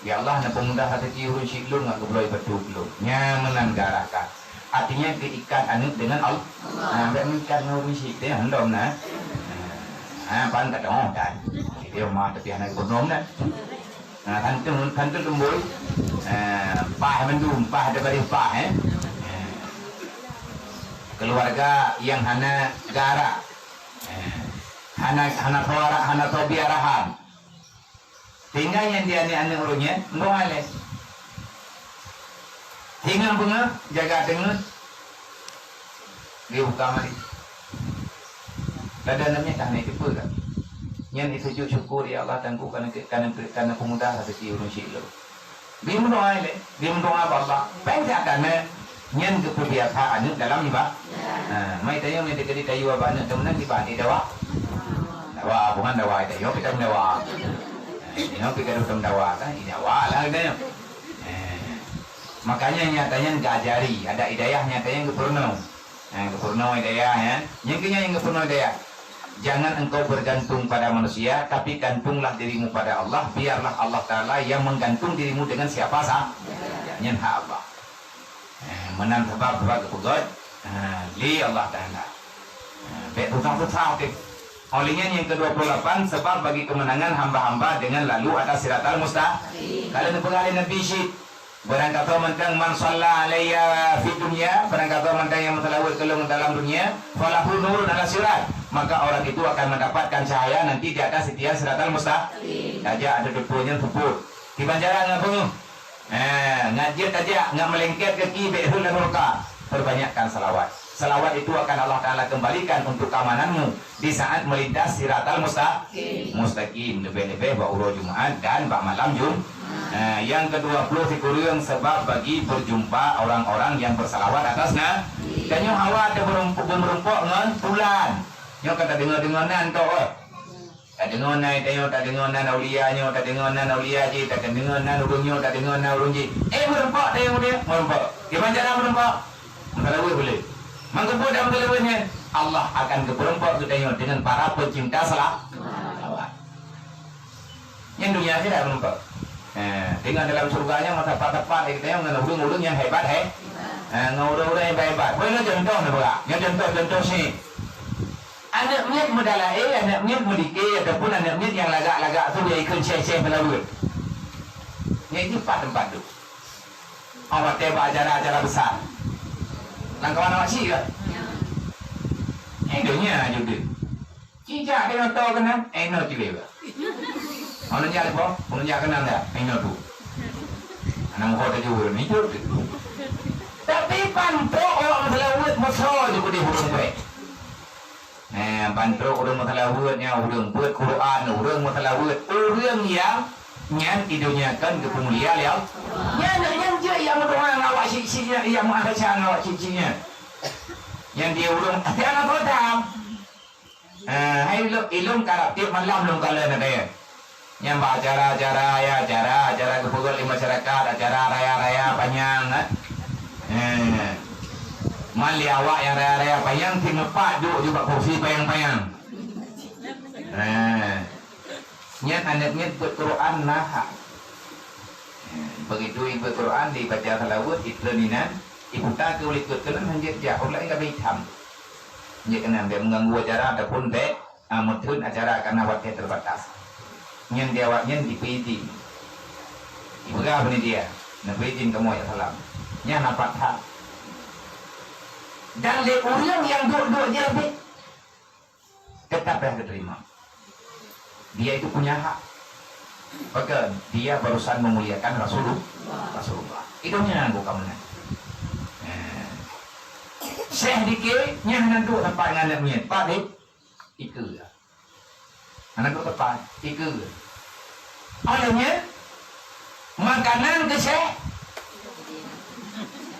Ya Allah, neupeumudah rezeki ureuëng syik lôn ngon geubloe batu lôn. Nyan meunan garakan. Artinya geuikat aneuëk dengan Allah. Nah, bèk meuikat ngon ureuëng syik teuh, hondom na. Nah, pan ka tengok kan. Dia mah tapi anak ekonom na. Nah, kantun, kantun tumboi. Nah, pah mendung, pah daripada pah, eh. Nah. Keluarga yang hana gara. Nah. Hana, hana suara, hana tobi arahan. Tinggai nyang di aneuëk-aneuëk ureuëng nyan, meudoa lé. Ingat beungoh, jaga deungon. Di buka mari. Lada namanya dah naik depa kan. Nyan itu sujud syukur, "Ya Allah, tangku kana, kana, kana peumudah rezeki ureuëng syik lôn." Di meudoa lé, di meudoa bak Allah. Peng siat kana Nyan geupeubiasa aneuëk dalam iba-, ha, mai tanyoe meuteukadi tayue bak aneuëk teumeunang iba-, idawa. Dawa, bukan dawa tanyoe, kita dawa. Ha, tanyoe kita dawa kan, idawa lah tanyoe. Ha. Makanya nyata nyan gajari, ada hidayah nyata nyan geupeurunoe. Ha, geupeurunoe hidayah nyan. Nyang keu nyan nyang geupeurunoe hidayah. Jangan engkau bergantung pada manusia, tapi gantunglah dirimu pada Allah, biarlah Allah Taala yang menggantung dirimu dengan siapa sa-, nyan hak Allah. Eh, meunan sabab, sabab geupeugöt, eh, lé Allah Taala. Eh, bèk susah-susah teuh. Oleh nyan nyang kedua puluh lapan, sebab bagi kemenangan hamba-hamba dengan lalu atas siratal mustaqim. Kalau neupeugah lé Nabi syik, barangkasoe mantong man shalla alayya fid dunya, barangkasoe mantong nyang meuseulaweuet keu lôn dalam dunia, falahu nurun ala sirat, maka orang itu akan mendapatkan cahaya nanti di atas titian siratal mustaqim. Tajak ada depan nyan seupôt. Kiban cara ngon peungeuh. Eh, ngat jeuet tajak, ngat meulengket kaki, bèk rhot lam murka. Perbanyakkan salawat. Salawat itu akan Allah Taala kembalikan untuk keamananmu di saat melintas siratal musta-, mustaqim, leubeh-leubeh bak uroe Jumaat dan bak malam Jum-, eh, nyang kedua puluh sikureueng sebab bagi berjumpa orang-orang yang bersalawat atas na-, tanyoe hawa teumeureumpok, beumeurumpok ngon tulan. Nyoe ka tadeungoe-deungoe nan toh, eh. Tadeungoe nan tanyoe, tadeungoe nan aulia nyoe, tadeungoe nan aulia jih, tadeungoe nan ureueng nyoe, tadeungoe nan ureueng jih. Eh, meurumpok tanyoe, meurumpok. Kiban cara meurumpok? Meuseulaweuet boleh. Mangkeubeuet dan meuseulaweuet nyan, Allah akan geupeurumpok geutanyoe dengan para pecinta sela-, salawat. Nyan dunia akhirat meurumpok. Eh, dengan dalam syurga nyan meusapat-sapat geutanyoe ngon ureueng-ureueng nyang hebat, he? Eh, ngon ureueng-ureueng hebat-hebat. Boh nyoe contoh neupeugah. Nyoe contoh-contoh syiek. Aneuk miet meudalaé, aneuk miet meudike, ataupun aneuk miet nyang lagak-lagak tu dia ikheun syeh-syeh meulaweuet. Nyan di pat teumpat tu. Awak watèe bak acara-acara besar. Lam kawan awak cit ke? Eh, donya judeueng. Cicak dia nyoto keunan, eh, no cile ba. Mana jak lepo? Mana jak keunan dah? Eh, no tu. Anak muka tujuh ni tu. Tapi pantok awak meuseulaweuet meuso je pedih ureueng pek. Eh, ban trok ureueng meuseulaweuet nyan, ureueng beuet Quran, ureueng meuseulaweuet, ureueng nyang nyan idunyakan geupeumulia lé Allah. Nyan, nyan jeuet nyang meudoa ngon awak syiek-syiek nyan, nyang meuakhé ngon awak syiek-syiek nyan. Nyan di ureueng, tapi anak kodam. Eh, hai ilôn, ilôn karab tiep malam lôn kalon ada. Nyang bak acara-acara, ya, acara, acara geupeugöt lé masyarakat, acara raya-raya panyang, eh. Eh. Man lé awak nyang raya-raya panyang, si meupat duek ju bak kursi panyang-panyang. Eh. Nyan aneuk miet beuet Quran na hak. Eh, begitu ibeuet Quran, dibaca salawat, itreun inan, iputa keu likot keunan, hanjeuet jak, ureueng laén ka beuitam. Hanjeuet keunan, bèk mengganggu acara ataupun bèk Ah, meutheun acara kana watèe teubatas. Nyan di awak nyan dipeuidin. Ipeugah panitia, neupeuidin kamoe jak salam. Nyan na pat that. Dan lé ureueng nyang duek-duek jih leubeh, teutap payah geuteurimong. Dia itu punya hak. Pakon, dia barusan memuliakan Rasulullah. Rasulullah. Itu nyan bukan menang. Eh. Syeh dikit, nyan hana duek teumpat ngon aneuk miet. Pat deh? Ikeue. Hana duek teumpat, ikeue. Óh lheueh nyan, makanan keu syeh.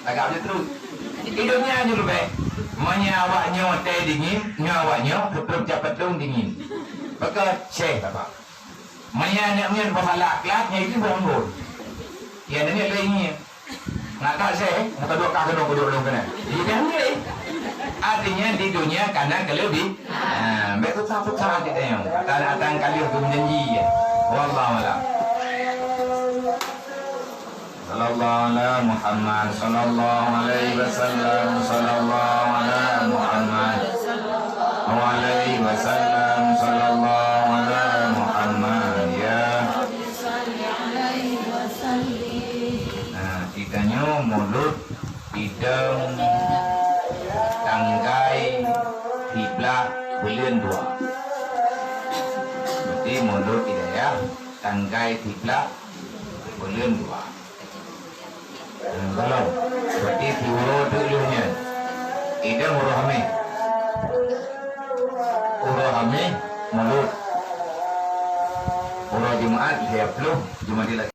Lagak beutôi. Di donya nyoe leubeh. Meunyoe awak nyoe teh dingin, nyoe awak nyoe, keutrop cap peudong dingin. Pakon syeh, Bapak. Meunyoe aneuk miet boh salak, klat, nyan itu boh ambon. Ya, aneuk miet lé ngieng. Nak that syeh, muka dua kah keunoe, keunoe, keunoe, keunoe. Iya, kan, iya. Artinya, di dunia kana keuleubih. Ha, baik tu sah, tu sah, kita yang. Atan, atan kalian tu menjanji, ya. Wallahu a'lam. Sallallahu ala Muhammad, sallallahu alaihi wasallam, sallallahu ala Muhammad, wa alaihi wasallam, sallallahu ala Muhammad, ya. Nah, kita nyoe mulod idong tanggai siblaih buleuen dua. Berarti mulod idayah tanggai siblaih buleuen dua. Hmm, belum. Berarti si uroe tu lheueh nyan. Idong uroe Hameh. Uroe Hameh, mulod. Uroe Jumaat, lhèe plôh, Jumadil